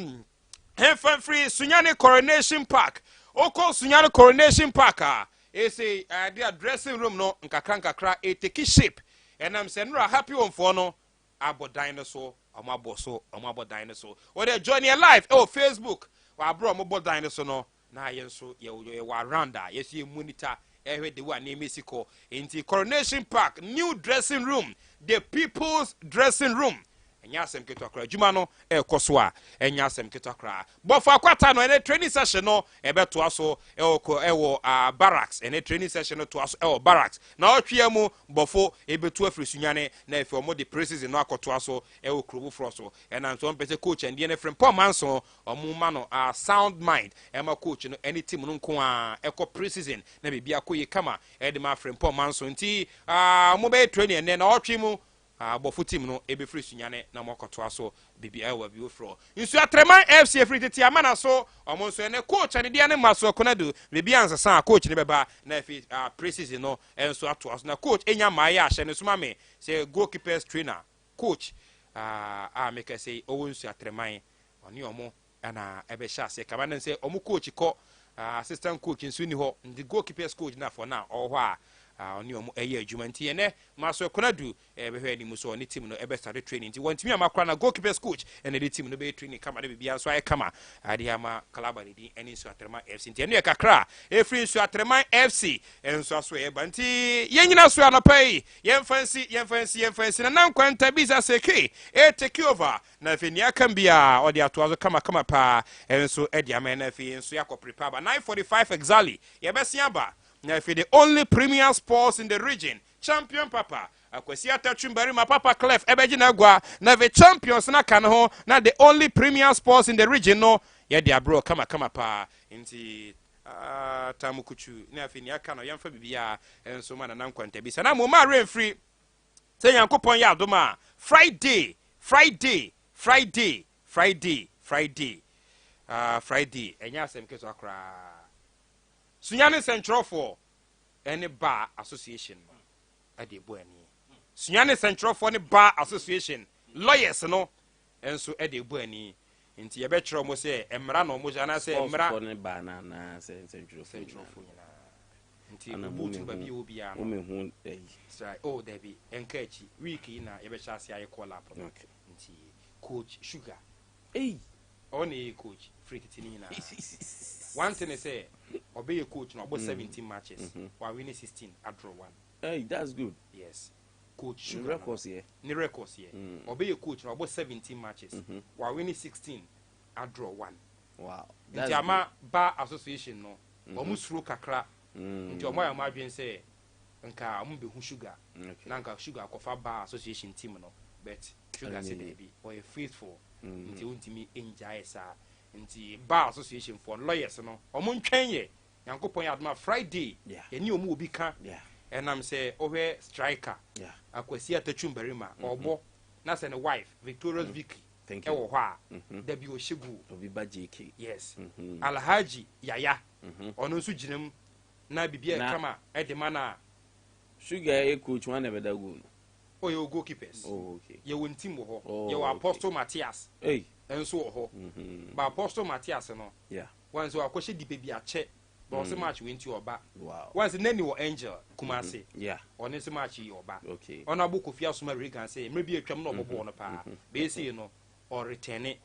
ɛmfa mfiri Sunyani Coronation Park. Wokɔ Sunyani Coronation Park a, ɛsɛ ɛde a dressing room no nkakra nkakra ɛ take shape, ɛnam sɛ nnora Happy Homefoɔ no abɔ dan no so. Ɔmo abɔ so, ɔmo abɔ dan no so. Wɔde join yɛ live ɛwɔ Facebook wɔaborɔ ɔmo bɔ dan no so no, na yɛn nso yɛwɔ around a yɛso yɛ monitor ɛhwɛ de wo a nneɛma esi kɔ. Nti Coronation Park new dressing room, the people's dressing room, ɛnyɛ asɛm ketewa koraa. Adwuma no ɛrekɔ so a ɛnyɛ asɛm ketewa koraa. Bɔfo akwata no, ɛnɛ training session no ɛbɛtoa so ɛwɔ ɛwɔ barracks. Ɛnɛ training session no toa so ɛwɔ barracks na ɔtwea mu bɔfo ebetu afiri Sunyane na efi ɔmo de pre-season no akɔtoa so ɛwɔ kuro foforɔ so. Ɛnam so ɔmo pɛ sɛ coach ɛndeɛ no firi mpɔ manso ɔmo ma no sound mind ɛma coach no ɛne team no nko a ɛkɔ pre-season na biribi akɔ yie kama ɛde ma afiri mpɔ manso. Nti ɔmo bɛyɛ training ɛnɛ na ɔtwe mu abɔfo team no ebɛfiri Sunyane na ɔmo akɔtoa so biribi ɛwɔ bi foforɔ. Nsuatreman FC efiri tete amana so, ɔmo nso ɛnɛ coach ɛne ne ma so ɛkɔnadu biribi ansesa a coach ne bɛba na efi pre-season no ɛnso atoa so na coach enya maa yɛ ahyɛ ne soma mi sɛ goalkeepers trainer coach a meka sɛ ɔwɔ Nsuatreman, ɔne ɔmo ɛna ɛbɛhyɛ aseɛ kama ne sɛ ɔmo coach kɔ, assistant coach nso ni hɔ, nti goalkeepers coach na afɔ na ɔwɔ hɔ a ɔne ɔmo ɛyɛ adwuma. Nti ɛnɛ maso ɛkɔnadu ɛbɛhwɛ anim so ɔne team no ɛbɛ start training. Nti wɔntumi ama kora na goalkeepers coach ɛna de team no bɛyɛ training kama de biribiara nso ayɛ kama ade ama club ne din ɛne Nsuatreman FC. Nti ɛno yɛ kakra a ɛfiri Nsuatreman FC ɛnso aso ɛyɛ ba. Nti yɛn nyina so anɔpa yi, yɛmfa nsi, yɛmfa nsi, yɛmfa nsi na nankwanta bisa seke ɛ take over na afei nea aka biara ɔde atoa so kamakama paa ɛnso ɛde ama. Na afei nso yɛakɔ prepare aba 9:45 exactly, yɛbɛsen aba na afei the only premier sports in the region, champion papa Akwasi Atatwu Mbarima, Papa Clef, ɛbɛgye n'agua na afei champions na ka ne ho na the only premier sports in the region no yɛde aborɔ kamakama paa. Nti Tamukuchu ne afei nea aka no yɛmfa biribiara nso ma Nana Nkwantabisa. Na mmom ma werɛ mfiri sɛ Nyankopɔn yɛ adom a, Friday, Friday, Friday, Friday, Friday, ah, Friday, ɛnyɛ asɛm ketewa koraa. Sunyani nsɛntwerɛfoɔ ne Bar Association no de bɔ ani. Sunyani nsɛntwerɛfoɔ ne Bar Association lawyers no nso de bɔ ani. Nti yɛbɛkyerɛ wɔn sɛ mmara na wɔn anaasɛ mmara. Sportsfoɔ ne baa no anaasɛ nsɛntwerɛfoɔ nyinaa. Nyinaa. Nti obu tu baabi a obiara no. Womehu ayi. Sɛ oh dabi ɛnka akyi week yi na yɛbɛhyɛ ase ayɛ call up no. Okay. Nti coach Sugar. Ei. Ɔno na ɛyɛ coach firi tete ne nyinaa. One thing is sɛ ɔbɛyɛ coach no ɔbɔ 17 matches. Wawin 16 adraw 1. Hey, that's good. Yes. Coach Sugar. Ne records yɛ. Ne records yɛ. Ɔbɛyɛ coach no ɔbɔ 17 matches. Wawin 16 adraw 1. Wow. Nti ama Bar Association no ɔmo suro kakra. Nti ɔmo ayɛ ɔmo adwene sɛ nka ɔmo bɛhu Sugar. Na nka Sugar akɔfa Bar Association team no. But Sugar sɛ daabi ɔyɛ faithful. Nti wontumi ngyae saa. Nti Bar Association for lawyers no ɔmo ntwɛn yɛ. Nyankopɔn yɛ adoma Friday. Yɛne ɔmo obi ka. Ɛnam sɛ ɔhwɛ striker. Akwasi Atachum Barima ɔbɔ na sɛ ne wife Victorious Vicky ɛwɔ hɔ a dabi ɔhyɛ goal. Obi ba JK. Yes. Alhaji Yaya ɔno nso gyina mu na biribi a ɛkama ɛde ma na. Sugar yɛ coach wɔn na ɛbɛda goal no. Oh, yɛwɔ goalkeepers. Oh, okay. Yɛwɔ team wɔ hɔ. Oh, yɛwɔ Apostle Matthias. Hey. Nso wɔ hɔ. Ba Apostle Matthias no. Wɔn nso akɔhyɛ di baabi akyɛ. Ba ɔsɛ match wei nti ɔba. Wow. Wɔn sɛ nani wɔ Angel Kumasi. Ɔno nso match yi ɔba. Okay. Ɔno abo Kofi Asoma Regan sɛ mmerɛ bi atwam na ɔbɔ bɔɔl no paa. Bɛyɛ no ɔretɛne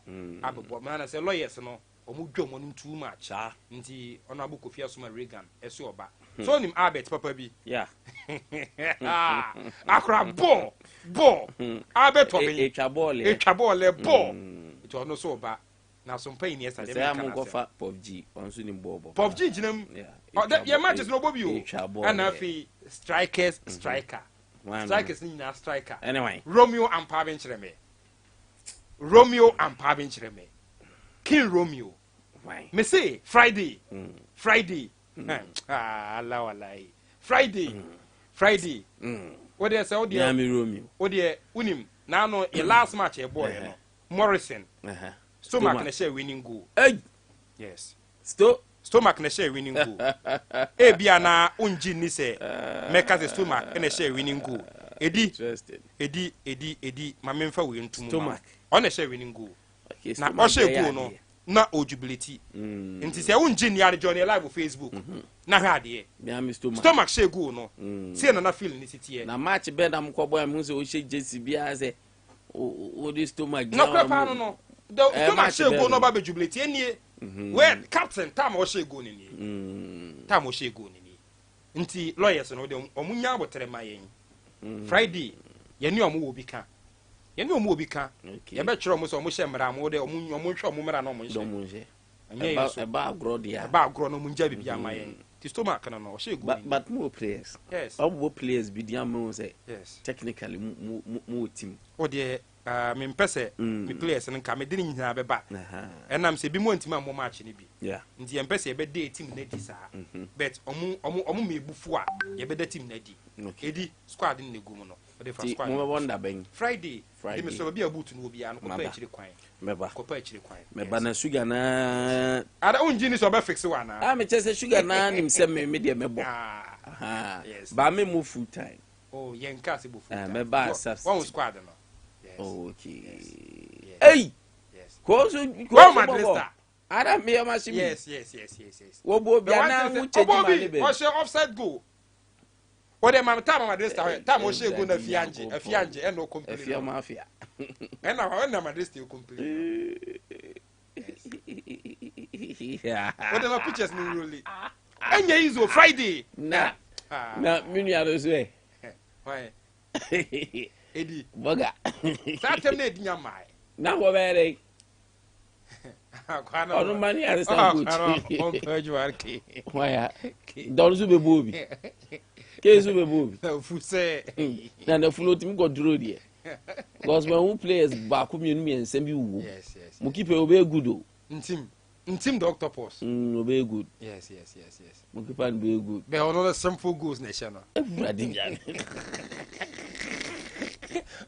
abɛbɔ. Mɛ na sɛ lawyers no ɔmo dwa ɔmo anim too much. Nti ɔno abo Kofi Asoma Regan ɛso ɔba. So onim Albert papa bi. Akora bɔɔl bɔɔl Albert ɔbɛn. Etwa bɔɔl yɛ. Etwa bɔɔl yɛ bɔɔl. Nti ɔno nso ɔba. Na so mpa yi ni ɛsa deɛ meka na sɛ Pop G ɔnso ni bɔɔl bɔ. Pop G gyina mu. Yɛ matches na ɔbɔ bi o. Ɛna afei strikers striker. Strikers ni nyinaa striker. Anyway. Romeo Ampabe nkyerɛ me. Romeo Ampabe nkyerɛ me. King Romeo. Me say Friday. Friday. Allah wallahi. Friday. Friday. Wo de sɛ wo de. Nyame Romeo. Wo de unim na no yɛ last match e boy no. Morrison. Stomach na share winning goal. Hey. Yes. Stomach na share winning goal. Ebia na unji ni se meka se stomach na share winning goal. Edi. Edi edi edi ma memfa we ntumu. Stomach. On na share winning goal. Okay, na o share goal no na o jubilate. Nti se unji ni are join live on Facebook. Na hwe ade. Stomach. Stomach share goal no. Se na na feel ni sitie. Na match be na mko boy mu se o share jersey bia se o di stomach. No crap no no. The stomach share goal no ba be jubilate nie. Well, captain time o share goal ni nie. Time o share goal ni nie. Nti lawyers no de omu nya abotere ma yen. Friday ye ni omu obi ka. Ye ni omu obi ka. Ye be kire omu so omu hye mra mo de omu omu hwe omu mra na omu hye. Eba agro dia. Eba agro no omu nja bibia ma yen. Ti stomach no no o share goal. But more players. Yes. Omo players bi dia mo say. Yes. Technically mo team. O de me mpese me players nka me de ni nyina beba. Enam se bi mo ntima mo match ni bi. Nti ye mpese ye be dey team na di saa. But omu omu omu me bufu a ye be dey team na di. Edi squad ni egu mu no. O de fa squad. Mo wonder ben. Friday. Friday. Me so bi abutu no obi an ko pa akiri kwan. Meba. Ko pa akiri kwan. Meba na sugar na. Ada unji ni so be fix wa na. Ah me chese sugar na nim se me me de mebo. Aha. Ba me mo full time. Oh, ye nka se bo full time. Meba substitute. One squad no. Yes. Oh, okay. Yes. Hey. Yes. Ko so ko Madrid. Ada me ma shi. Yes, yes, yes, yes, yes. Wo bo bia na mu cheji ma ne be. O she offside goal. O de ma time Madrid star time o she goal na fianje, fianje e no complain. Afia mafia. E na e na Madrid still complain. Yeah. O de ma pictures ni really. Enye izo Friday. Na. Na me nua no so e. Why? Edi. Boga. Sa tem na edi nya mai. Na wo be re. Ono mani assistant coach. Why? Don so be bo bi. Ke so be bo bi. Na fu se. Na na fu no timi go draw there. Because when we players back mi enu mi nsem bi wo. Yes, yes. Mo keep e obe good o. Ntim. Ntim the octopus. Ɔbɛyɛ good. Yes. Mo keeper no bɛyɛ good. Bɛn ɔno no simple goals na ɛhyɛ no. Awurade nyame.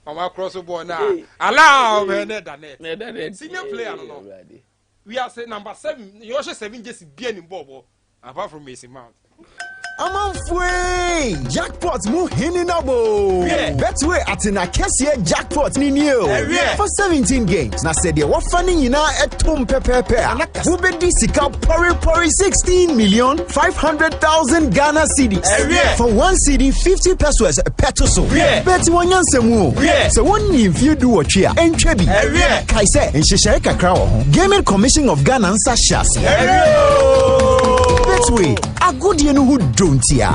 Ɔmo akorɔ so bɔɔl na allow bɛn na ɛda net. Na ɛda net. Senior player no. We are say number 7. You also 7 jersey bi anim bɔɔl bɔ apart from Mason Mount. Amanfoe! Jackpot mu hene na bo! Betway atena kɛseɛ jackpot ni nie o! For 17 games, na sɛ deɛ wɔfa ne nyinaa ɛtom pɛpɛɛpɛ a, wobɛdi sika pɔrepɔre 16,500,000 Ghana cedis. For 1 cedi 50 pesos pɛto so. Bet wɔn nyansa mu o! Sɛ wɔnni mfeɛ 18 a, ɛntwa bi. Kae sɛ, nhyehyɛe kakra wɔ ho. Gaming Commission of Ghana nsa hyɛ aseɛ. Betway, agodie no ho dontia.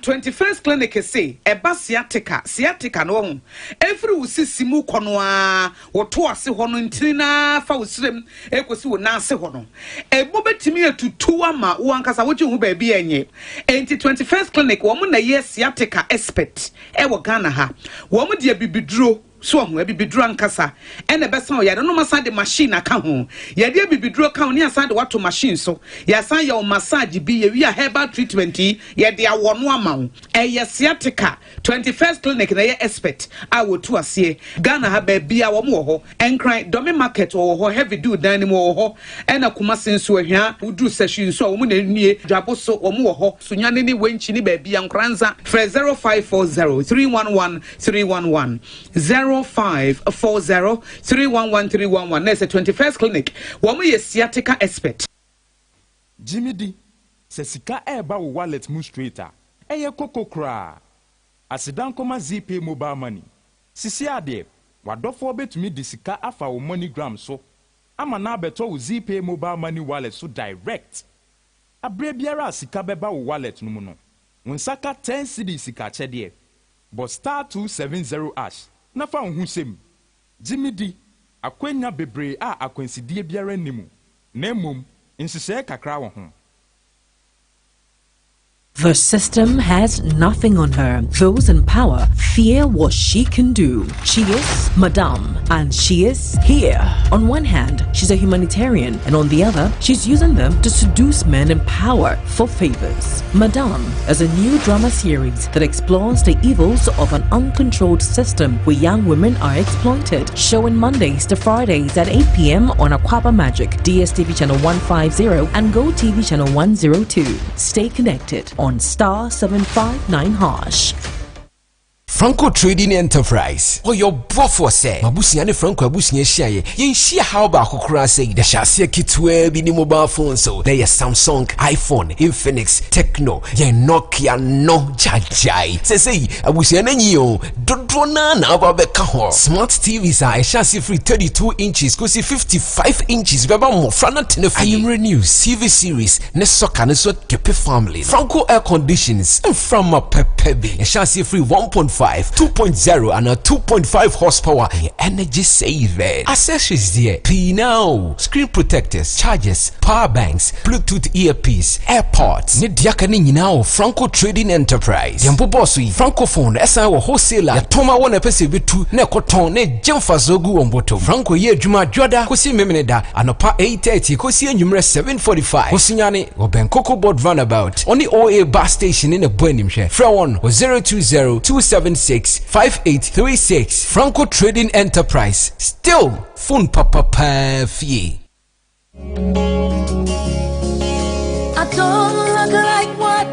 21st Clinic se ɛba sciatica, sciatica no wahu, ɛfiri wo sisi mu kɔ no ara, wo to ase hɔ no ntini no ara fa wo srem ɛkɔsi wo nan ase hɔ no, ɛmu bɛtumi atutu ama wo ankasa wogye wo ho baabi a ɛnyɛ. Enti 21st Clinic wɔn na ɛyɛ sciatica expert ɛwɔ Ghana ha. Wɔn de abibiduro So wahu? Abibiduro ankasa na ɛbɛsa wo yare no. Wɔasan de machine aka ho. Yɛde abibiduro ka ho ne yɛasan de wo ato machine so. Yɛasan yɛ wo massage bi. Yɛwie a herbal treatment yi, yɛde awɔ no ama wo. Ɛyɛ sciatica. 21st Clinic na ɛyɛ expert a wɔtu aseɛ. Ghana ha baabiara wɔn wɔ hɔ. Nkran, Dome Market wɔwɔ hɔ, Heavy Dew dan no mu wɔwɔ hɔ. Ɛna Kumasi nso, Ahwia, woduru Sahwi nso a wɔn na ɛnie. Dwabo so wɔn wɔ hɔ. Sunyani ne Wenchi ne baabiara, Nkoranza. Frɛ 0540 311 311 0540 311 311 na ɛsɛ 21st Clinic wɔn yɛ sciatica expert. Gye me di, sɛ sika ɛreba wo wallet mu straight a, ɛyɛ koko koraa. Aseda nkɔma Zeepay Mobile Money. Sisi adeɛ, w'adɔfoɔ bɛtumi de sika afa wo MoneyGram so ama no abɛtɔ wo Zeepay Mobile Money wallet so direct. Aberɛ biara a sika bɛba wo wallet no mu no, wo nsa ka 10 cedis sika akyɛdeɛ. Bɔ *270# na fa wo ho hyɛ mu. Gye me di, akwannya bebree a akwansideɛ biara nni mu, na mmom nhyehyɛe kakra wɔ ho. The system has nothing on her. Those in power fear what she can do. She is Madame, and she is here. On one hand, she's a humanitarian, and on the other, she's using them to seduce men in power for favors. Madame is a new drama series that explores the evils of an uncontrolled system where young women are exploited. Showing Mondays to Fridays at 8 p.m. on Akwaaba Magic, DSTV channel 150, and Go TV channel 102. Stay connected on star 759 hash. Franco Trading Enterprise ɔyɛ ɔboafoɔ sɛ mabusua ne Franco abusua hyiaeɛ yɛnhyia haw baako koraa sɛ yɛhyɛ aseɛ ketewaa bi ne mobile phone so na yɛ Samsung, iPhone, Infinix, Tecno, yɛn Nokia no gyagyae sɛsɛyi abusua no anyi o dodoɔ naa na aba bɛka ho. Smart TVs a ɛhyɛ ase firi 32 inches kɔsi 55 inches bɛba mmɔfra no tena fie. Anwummerɛ news, TV series ne soccer no nso kepe family. Franco air conditions mframa pɛpɛ bi ɛhyɛ aseɛ firi 1.5, 2.0 anaa 2.5 horsepower yɛ energy saving. Accessories deɛ pii naa o, screen protectors, chargers, power banks, Bluetooth earpiece, AirPods ne deɛ aka ne nyinaa wɔ Franco Trading Enterprise. Yɛn bobɔɔ so yi, Francophone ɛsan wɔ wholesale a yɛtɔn ma wɔn a ɛpɛ sɛ ebetu na ɛkɔtɔn na egye mfasoɔ gu wɔn bɔtɔm. Franco yɛ adwuma Dwoada kɔsi Memeneda anɔpa 8:30 kɔsi anwummerɛ 7:45. Osunyane wɔ Bɛnkoko Board Runabout, ɔne OA bus station ne na ɛbɔ animhwɛ. Frɛ wɔn wɔ 020 276 5836. Franco Trading Enterprise, still phone papa paa fie. I don't look like what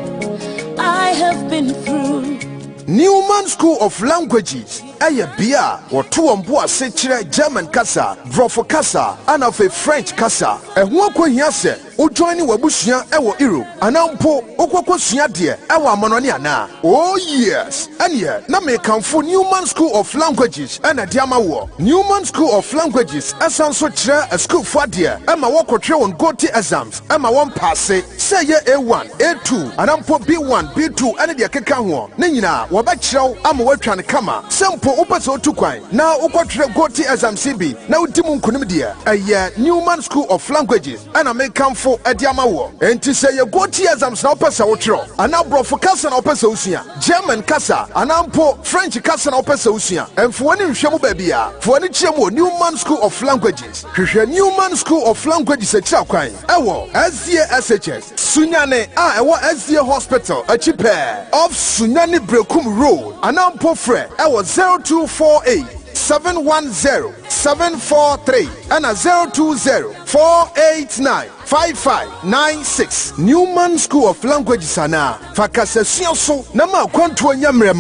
I have been through. Newman School of Languages ɛyɛ bea a wɔto wɔn bo ase kyerɛ German kasa, Borɔfo kasa, ana afei French kasa. Ɛho akɔhia sɛ wojoin ne w'abusua ɛwɔ Europe anaa mpo wokɔkɔ sua deɛ ɛwɔ amanɔne anaa? Oh yes! Ɛneɛ na mekamfo Newman School of Languages ɛna de ama woɔ. Newman School of Languages ɛsan so kyerɛ asukuufoɔ adeɛ ɛma wɔkɔtwerɛ wɔn Goethe exams ɛma wɔn pass sɛ ɛyɛ A1, A2 anaa mpo B1, B2 ɛne deɛ ɛkeka hoɔ ne nyinaa wɔbɛkyerɛw ama woatwa no kama. Sɛ mpo wopɛ sɛ wotu kwan na wokɔtwerɛ Goethe exams yi bi na wodi mu nkonim deɛ, ɛyɛ Newman School of Languages ɛna mekamfo. mekamfo de ama woɔ. Enti sɛ ɛyɛ Goethe exams na wopɛ sɛ wotwerɛ, anaa Borɔfo kasa na wopɛ sɛ wosua, German kasa, anaa mpo French kasa na wopɛ sɛ wosua, mfa w'ani nhwɛ mu baabiara. Fa w'ani kyerɛ mu wɔ Newman School of Languages. Hwehwɛ Newman School of Languages akyiri akwan wɔ SDA SHS, Sunyani a ɛwɔ SDA Hospital akyi pɛɛ, off Sunyani Berekum Road, anaa mpo frɛ wɔ 0248 710 743 ɛna 020 489 5596. Newman School of Languages anaa fa kasasua so na ma akwantuo nyɛ mmerɛ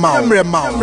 ma wo.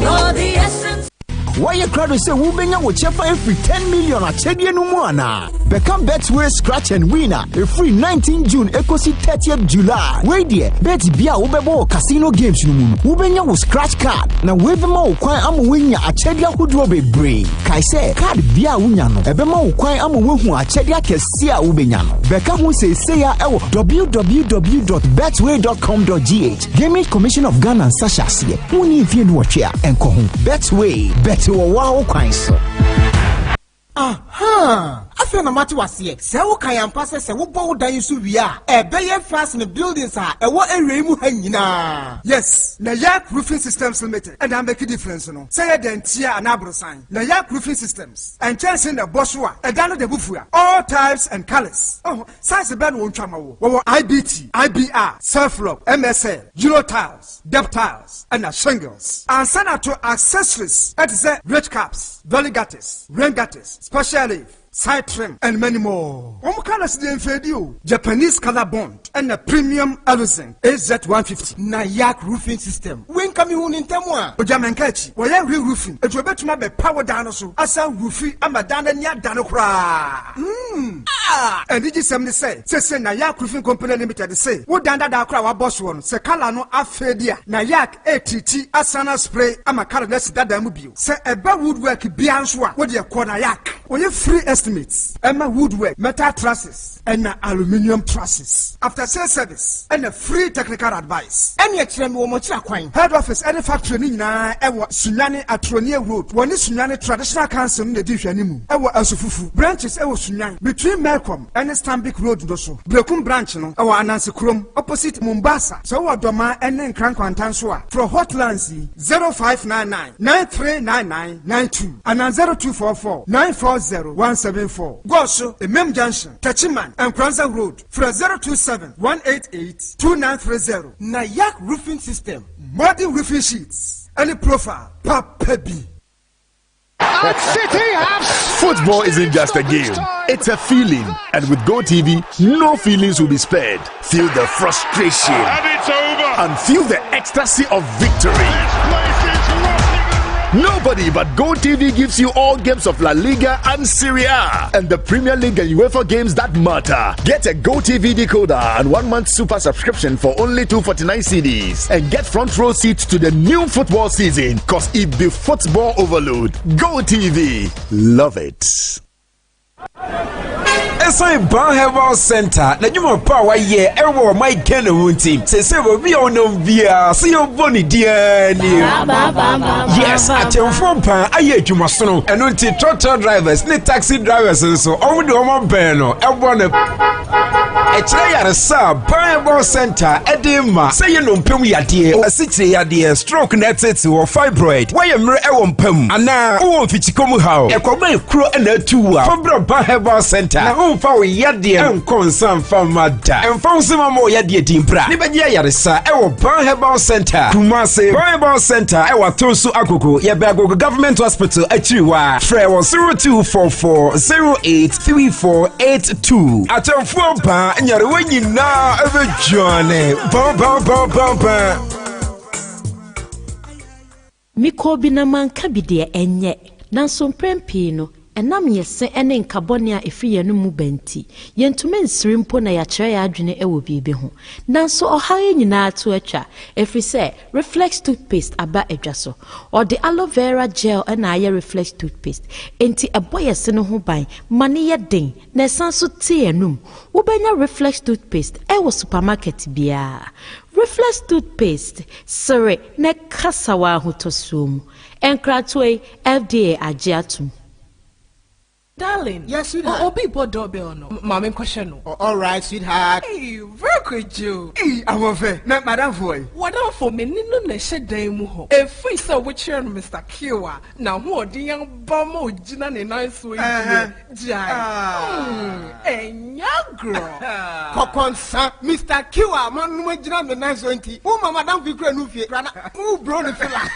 You're the essence. Woayɛ krado sɛ wobɛnya wo kyɛfa afiri 10 million akyɛdeɛ no mu anaa? Bɛka Betway Scratch and Win a ɛfiri 19 June ɛkɔsi 30th July. Wei deɛ, bet bia a wobɛbɔ wɔ casino games no mu no, wobɛnya wo scratch card, na wei bɛma wo kwan ama woanya akyɛdeɛ ahodoɔ bebree. Kae sɛ, card bia a wonya no, ɛbɛma wo kwan ama woahu akyɛdeɛ akɛseɛ a wobɛnya no. Bɛka ho seesei ara ɛwɔ www.betway.com.gh. Gaming Commission of Ghana nsa hyɛ aseɛ. Wonni mfeɛ dunwɔtwe a, ɛnkɔ ho. Betway, bet wɔ wo ara wo kwan so. Ahaa! Afei na mate wo aseɛ. Sɛ woka yɛ ampa sɛ sɛ wobɔ wo dan so wie a, ɛbɛyɛ fɛ asene buildings a ɛwɔ area yi mu ha nyinaa. Yes, Nayak Roofing Systems Limited na amake difference no. Sɛ ɛyɛ dantia anaa aborosan, Nayak Roofing Systems nkyɛnse na ɛbɔ so a, ɛdan no da mu fua. All types and colours. Oh, size bɛn na wɔntwa ma wo? Wɔwɔ IBT, IBR, Self-Lock, MSL, Euro Tiles, Depth Tiles, ɛna Shingles. Ansa na to accessories ɛte sɛ ridge caps, valley gutters, rain gutters, special leaf, side trim, and many more. Wɔn colours deɛ mfeedi o. Japanese color bond ɛna premium aluzinc AZ150. Nayak roofing system. Wei nka mehu ne ntɛm a. Ogya mɛnka akyi. Wɔyɛ re-roofing. Eti obetumi abɛpa wo dan no so asan roofi ama dan no ani adane koraa. Ah! Anigyesɛm ne sɛ, seesei Nayak Roofing Company Limited se wo dan dadaa koraa a wabɔ soɔ no, sɛ colour no afeedi a, Nayak retreati asan aspray ama colour no asi dadaa mu bio. Sɛ ɛba woodwork biara nso a, wo deɛ kɔ Nayak. Wɔyɛ free estimates ɛma woodwork, metal trusses ɛna aluminium trusses, after sales service ɛna free technical advice. Ɛneɛ kyerɛ me wɔn akyiri akwan. Head office ɛne factory no nyinaa ɛwɔ Sunyani Atronie Road. Wɔne Sunyani Traditional Council no na ɛdi nhwɛanimu ɛwɔ Asufufu. Branches ɛwɔ Sunyan between Melcom ɛne Stanbic Road no so. Berekum branch no ɛwɔ Ananse Kurom opposite Mombasa. Sɛ wowɔ Dɔmaa ɛne Nkran Nkwanta nso a, frɛ hotlines yi, 0599 939992 anaa 0244 940 174. Goaso, Emem Junction, Techiman, Nkoranza Road, frɛ 027 188 2930. Nayak Roofing System. Modern roofing sheets ɛne profile papa bi. And City have Football isn't just a game, it's a feeling. And with GoTV, no feelings will be spared. Feel the frustration. And it's over. And feel the ecstasy of victory. Nobody but GoTV gives you all games of La Liga and Serie A and the Premier League and UEFA games that matter. Get a GoTV decoder and 1 month super subscription for only 249 cedis and get front row seats to the new football season. Cause it be football overload. GoTV. Love it. Ɛsan Ban Herbal Center n'adwuma pa a wayɛ ɛwɔ ɔman Ghana mu nti, sɛsɛ obi a ɔnam biara sɛ yɛbɔ ne diaa nie. Yes, akyɛnfoɔ ban ayɛ adwumasono, ɛno nti trɔtrɔ drivers ne taxi drivers nso ɔmo de ɔmo abɛn no ɛbɔ no. Ɛkyerɛ yaresa a Ban Herbal Center ɛde ma sɛ yɛ nnompem yadeɛ, asikyire yadeɛ, stroke na ɛtete wɔ fibroid, woayɛ mmerɛ ɛwɔ mpa mu anaa wowɔ mfikyikɔ mu haw, ɛkɔba ekuro ɛna atu wo a, fa brɛ Ban Herbal Center na womfa wo yadeɛ nkɔ nsa mfa ma da. Ɛmfa wo sɛ mama wo yadeɛ din bra ne bɛgye ayaresa ɛwɔ Ban Herbal Center, Kumase. Ban Herbal Center ɛwɔ Atonsu Agogo, yɛbɛn Agogo Government Hospital akyiri hɔ a. Frɛ wɔ 0244 083482. Akyɛmfoɔ baa nyarewa nyinaa ɛbɛdwane. Ban ban ban ban ban. Mekɔɔ bi na manka bi deɛ ɛnyɛ. Nanso mprɛn pii no, ɛnam yɛ se ne nkabɔne a ɛfiri yɛn mu ba nti, yɛntumi nsere mpo na yɛakyerɛ yɛn adwene wɔ biribi ho. Nanso ɔhaw yi nyinaa to atwa, ɛfiri sɛ Reflex toothpaste aba adwa so. Ɔde aloe vera gel na ayɛ Reflex toothpaste, enti ɛbɔ yɛ se no ho ban ma no yɛ den na ɛsan so te anum. Wobɛnya Reflex toothpaste ɛwɔ supermarket biara. Reflex toothpaste, sere na kasa wɔ ahotɔsoɔ mu. Nkratoɔ yi, FDA agye atom. Darling. Yes, sweetheart. Obi bɔ doorbell no. Ma me nkɔhwɛ no. Oh, all right, sweetheart. Hey, very Kwadwo. Ei, ahoɔfɛ. Na madamfo wɔ he? W'adamfo, me ne no na ɛhyɛ dan mu hɔ. Ɛfiri sɛ wokyerɛɛ no Mister Kill a, n'ahoɔden aba ma ogyina ne nan so yi deɛ, gyae. Hmm, ɛnyɛ agorɔ. Kɔkɔnsa, Mister Kill a manom agyina me nan so nti, woma m'adamfo yi kura no fie. Bra na wobro no fila.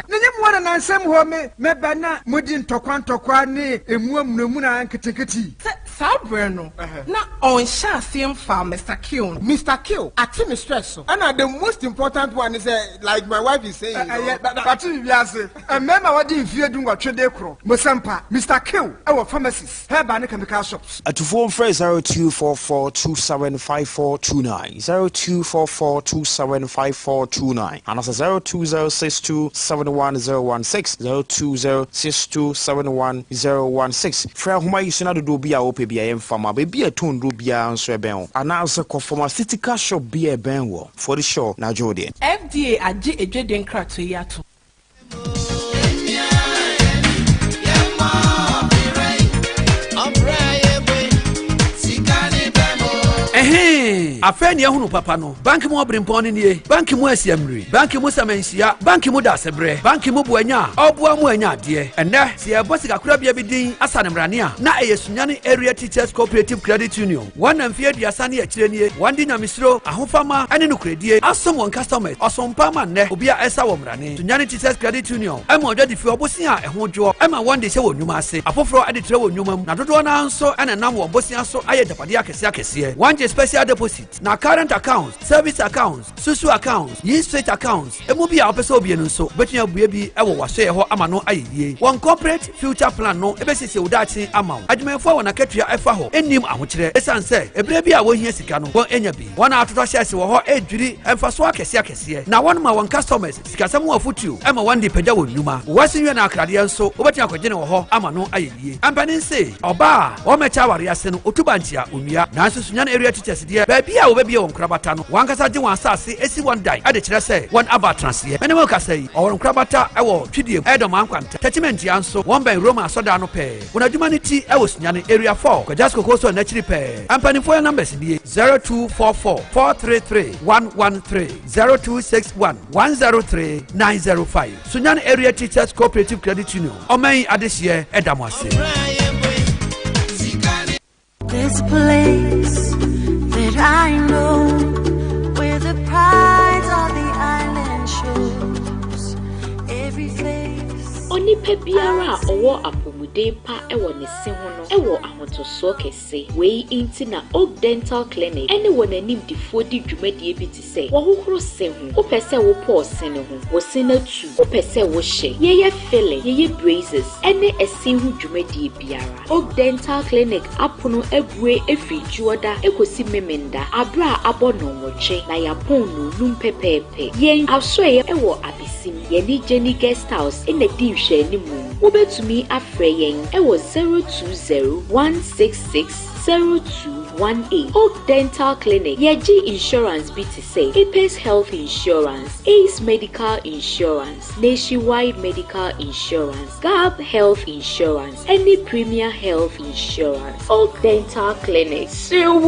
Na nyɛ mo ara na nsɛm hɔ me mɛba na modi ntɔkwa ntɔkwa ne emu amunamuna nketenkete yi. Sɛ saa berɛ no na ɔnhyɛ aseɛ mfaa Mister Kill no. Mister Kill ate me stress so ɛna the most important one ne sɛ like my wife is saying no. Ɛyɛ mate biribi ase. Mmarima a wɔadi mfeɛ dunwɔtwe de rekorɔ, Mosampa, Mister Kill wɔ pharmacies, herbal ne chemical shops. Atufoɔ mfrɛ 0244275429, 0244275429 anaasɛ 0206271016, 0206271016. Frɛ ahoma yi so na dodoɔ bi a wopɛ biara yɛmfa ma. Baabi a ɛtɔn nnuro biara nso ɛbɛn wo. Anaasɛ kɔ pharmaceutical shop bi a ɛbɛn woɔ. Fɔdi Shaw na agye wo deɛ. FDA agye adwadie nkratoɔ yi atom. Ɛhee! Afei ne yɛahunu papa no. Banki mu ɔberempɔn no nie. Banki mu asiamire. Banki mu sɛmɛnhyia. Banki mu dasebrɛ. Banki mu boanya a ɔboa mu anya adeɛ. Ɛnnɛ, sɛ yɛrebɔ sikakorabea bi din asa no mmrane a, na ɛyɛ Sunyani Area Teachers Cooperative Credit Union. Wɔn na mfeɛ aduasa ne akyire nie, wɔn de nyamesuro, ahofama ne nokorɛdie asom wɔn customers. Ɔsom pa ma nnɛ obi a ɛsa wɔ mmrane. Sunyani Teachers Credit Union ma ɔdwadifie ɔbosea a ɛho dwoɔ ma wɔn de hyɛ wɔn nnwuma ase, afoforɔ de trɛ wɔn nnwuma mu, na dodoɔ no ara nso na ɛnam wɔn bosea so ayɛ agyapadeɛ akɛseɛ akɛseɛ. Wɔn gye special deposit, na current accounts, service accounts, susu accounts, yi straight accounts, emu bi a wopɛ sɛ obue no nso, wobɛtumi abue bi wɔ w'asoɛeɛ hɔ ama no ayɛ yie. Wɔn Corporate Future Plan no bɛsiesie wo daakye ama wo. Adwumayɛfoɔ a wɔn akatua ɛfa hɔ nnim ahokyerɛ ɛsiane sɛ ɛberɛ bi a wɔhia sika no wɔn nya bi. Wɔn a atotɔ shares wɔ hɔ redwiri mfasoɔ akɛseɛ akɛseɛ na wɔn ma wɔn customers sikasɛm ho afotuo ma wɔn de pagya wɔn nnwuma. Wɔasi nwɛn akradeɛ nso wobɛtumi akɔgye no wɔ hɔ ama no ayɛ yie. Mpanin se ɔbaa a ɔmmɛkyɛ awareɛ ase no ɔtu bankye a ɔnnua. Nanso Sunyani Area Teachers deɛ baabi a wɔbɛbue wɔn nkorabata no wɔn ankasa gye wɔn asase si wɔn dan de kyerɛ sɛ wɔn aba atenaseɛ. Me ne mo rekasa yi wɔwɔ nkorabata wɔ Twidie mu, Ɛdɔm Ankwanta, Techimantia nso wɔn bɛn Roma asɔrdan no pɛɛ. Wɔn adwuma no ti wɔ Sunyani, Area 4, Kwajas Cocoa Store no akyiri pɛɛ. Mpanimfoɔ yɛn numbers nie, 0244 433 113, 0261 103 905. Sunyani Area Teachers Cooperative Credit Union, ɔman yi adehyeɛ ɛda mo ase. There's a place that I know where the pride of the island shows every face. Onipa biara a ɔwɔ apɔmuden pa wɔ ne se ho no wɔ ahotosoɔ kɛse. Wei nti na Oak Dental Clinic ne wɔn animdefoɔ di dwumadie bi te sɛ wɔhohoro se ho, wopɛ sɛ wopɔɔ se no ho, wo se no atu, wopɛ sɛ wohyɛ, yɛyɛ filling, yɛyɛ braces, ne ɛse ho dwumadie biara. Oak Dental Clinic apono abue firi Dwoɔda kɔsi Memenda aberɛ a abɔ nnɔnwɔtwe na yɛapɔn nnɔnnum pɛpɛɛpɛ. Yɛn asoɛeɛ wɔ Abesim, yɛne Jenny Guest House na di nhwɛanimu. Wobɛtumi afrɛ yɛn wɔ 020 166 0218. Oak Dental Clinic, yɛgye insurance bi te sɛ Apex Health Insurance, Ace Medical Insurance, Nationwide Medical Insurance, Gab Health Insurance, ɛne Premier Health Insurance, Oak Dental Clinic. Serew.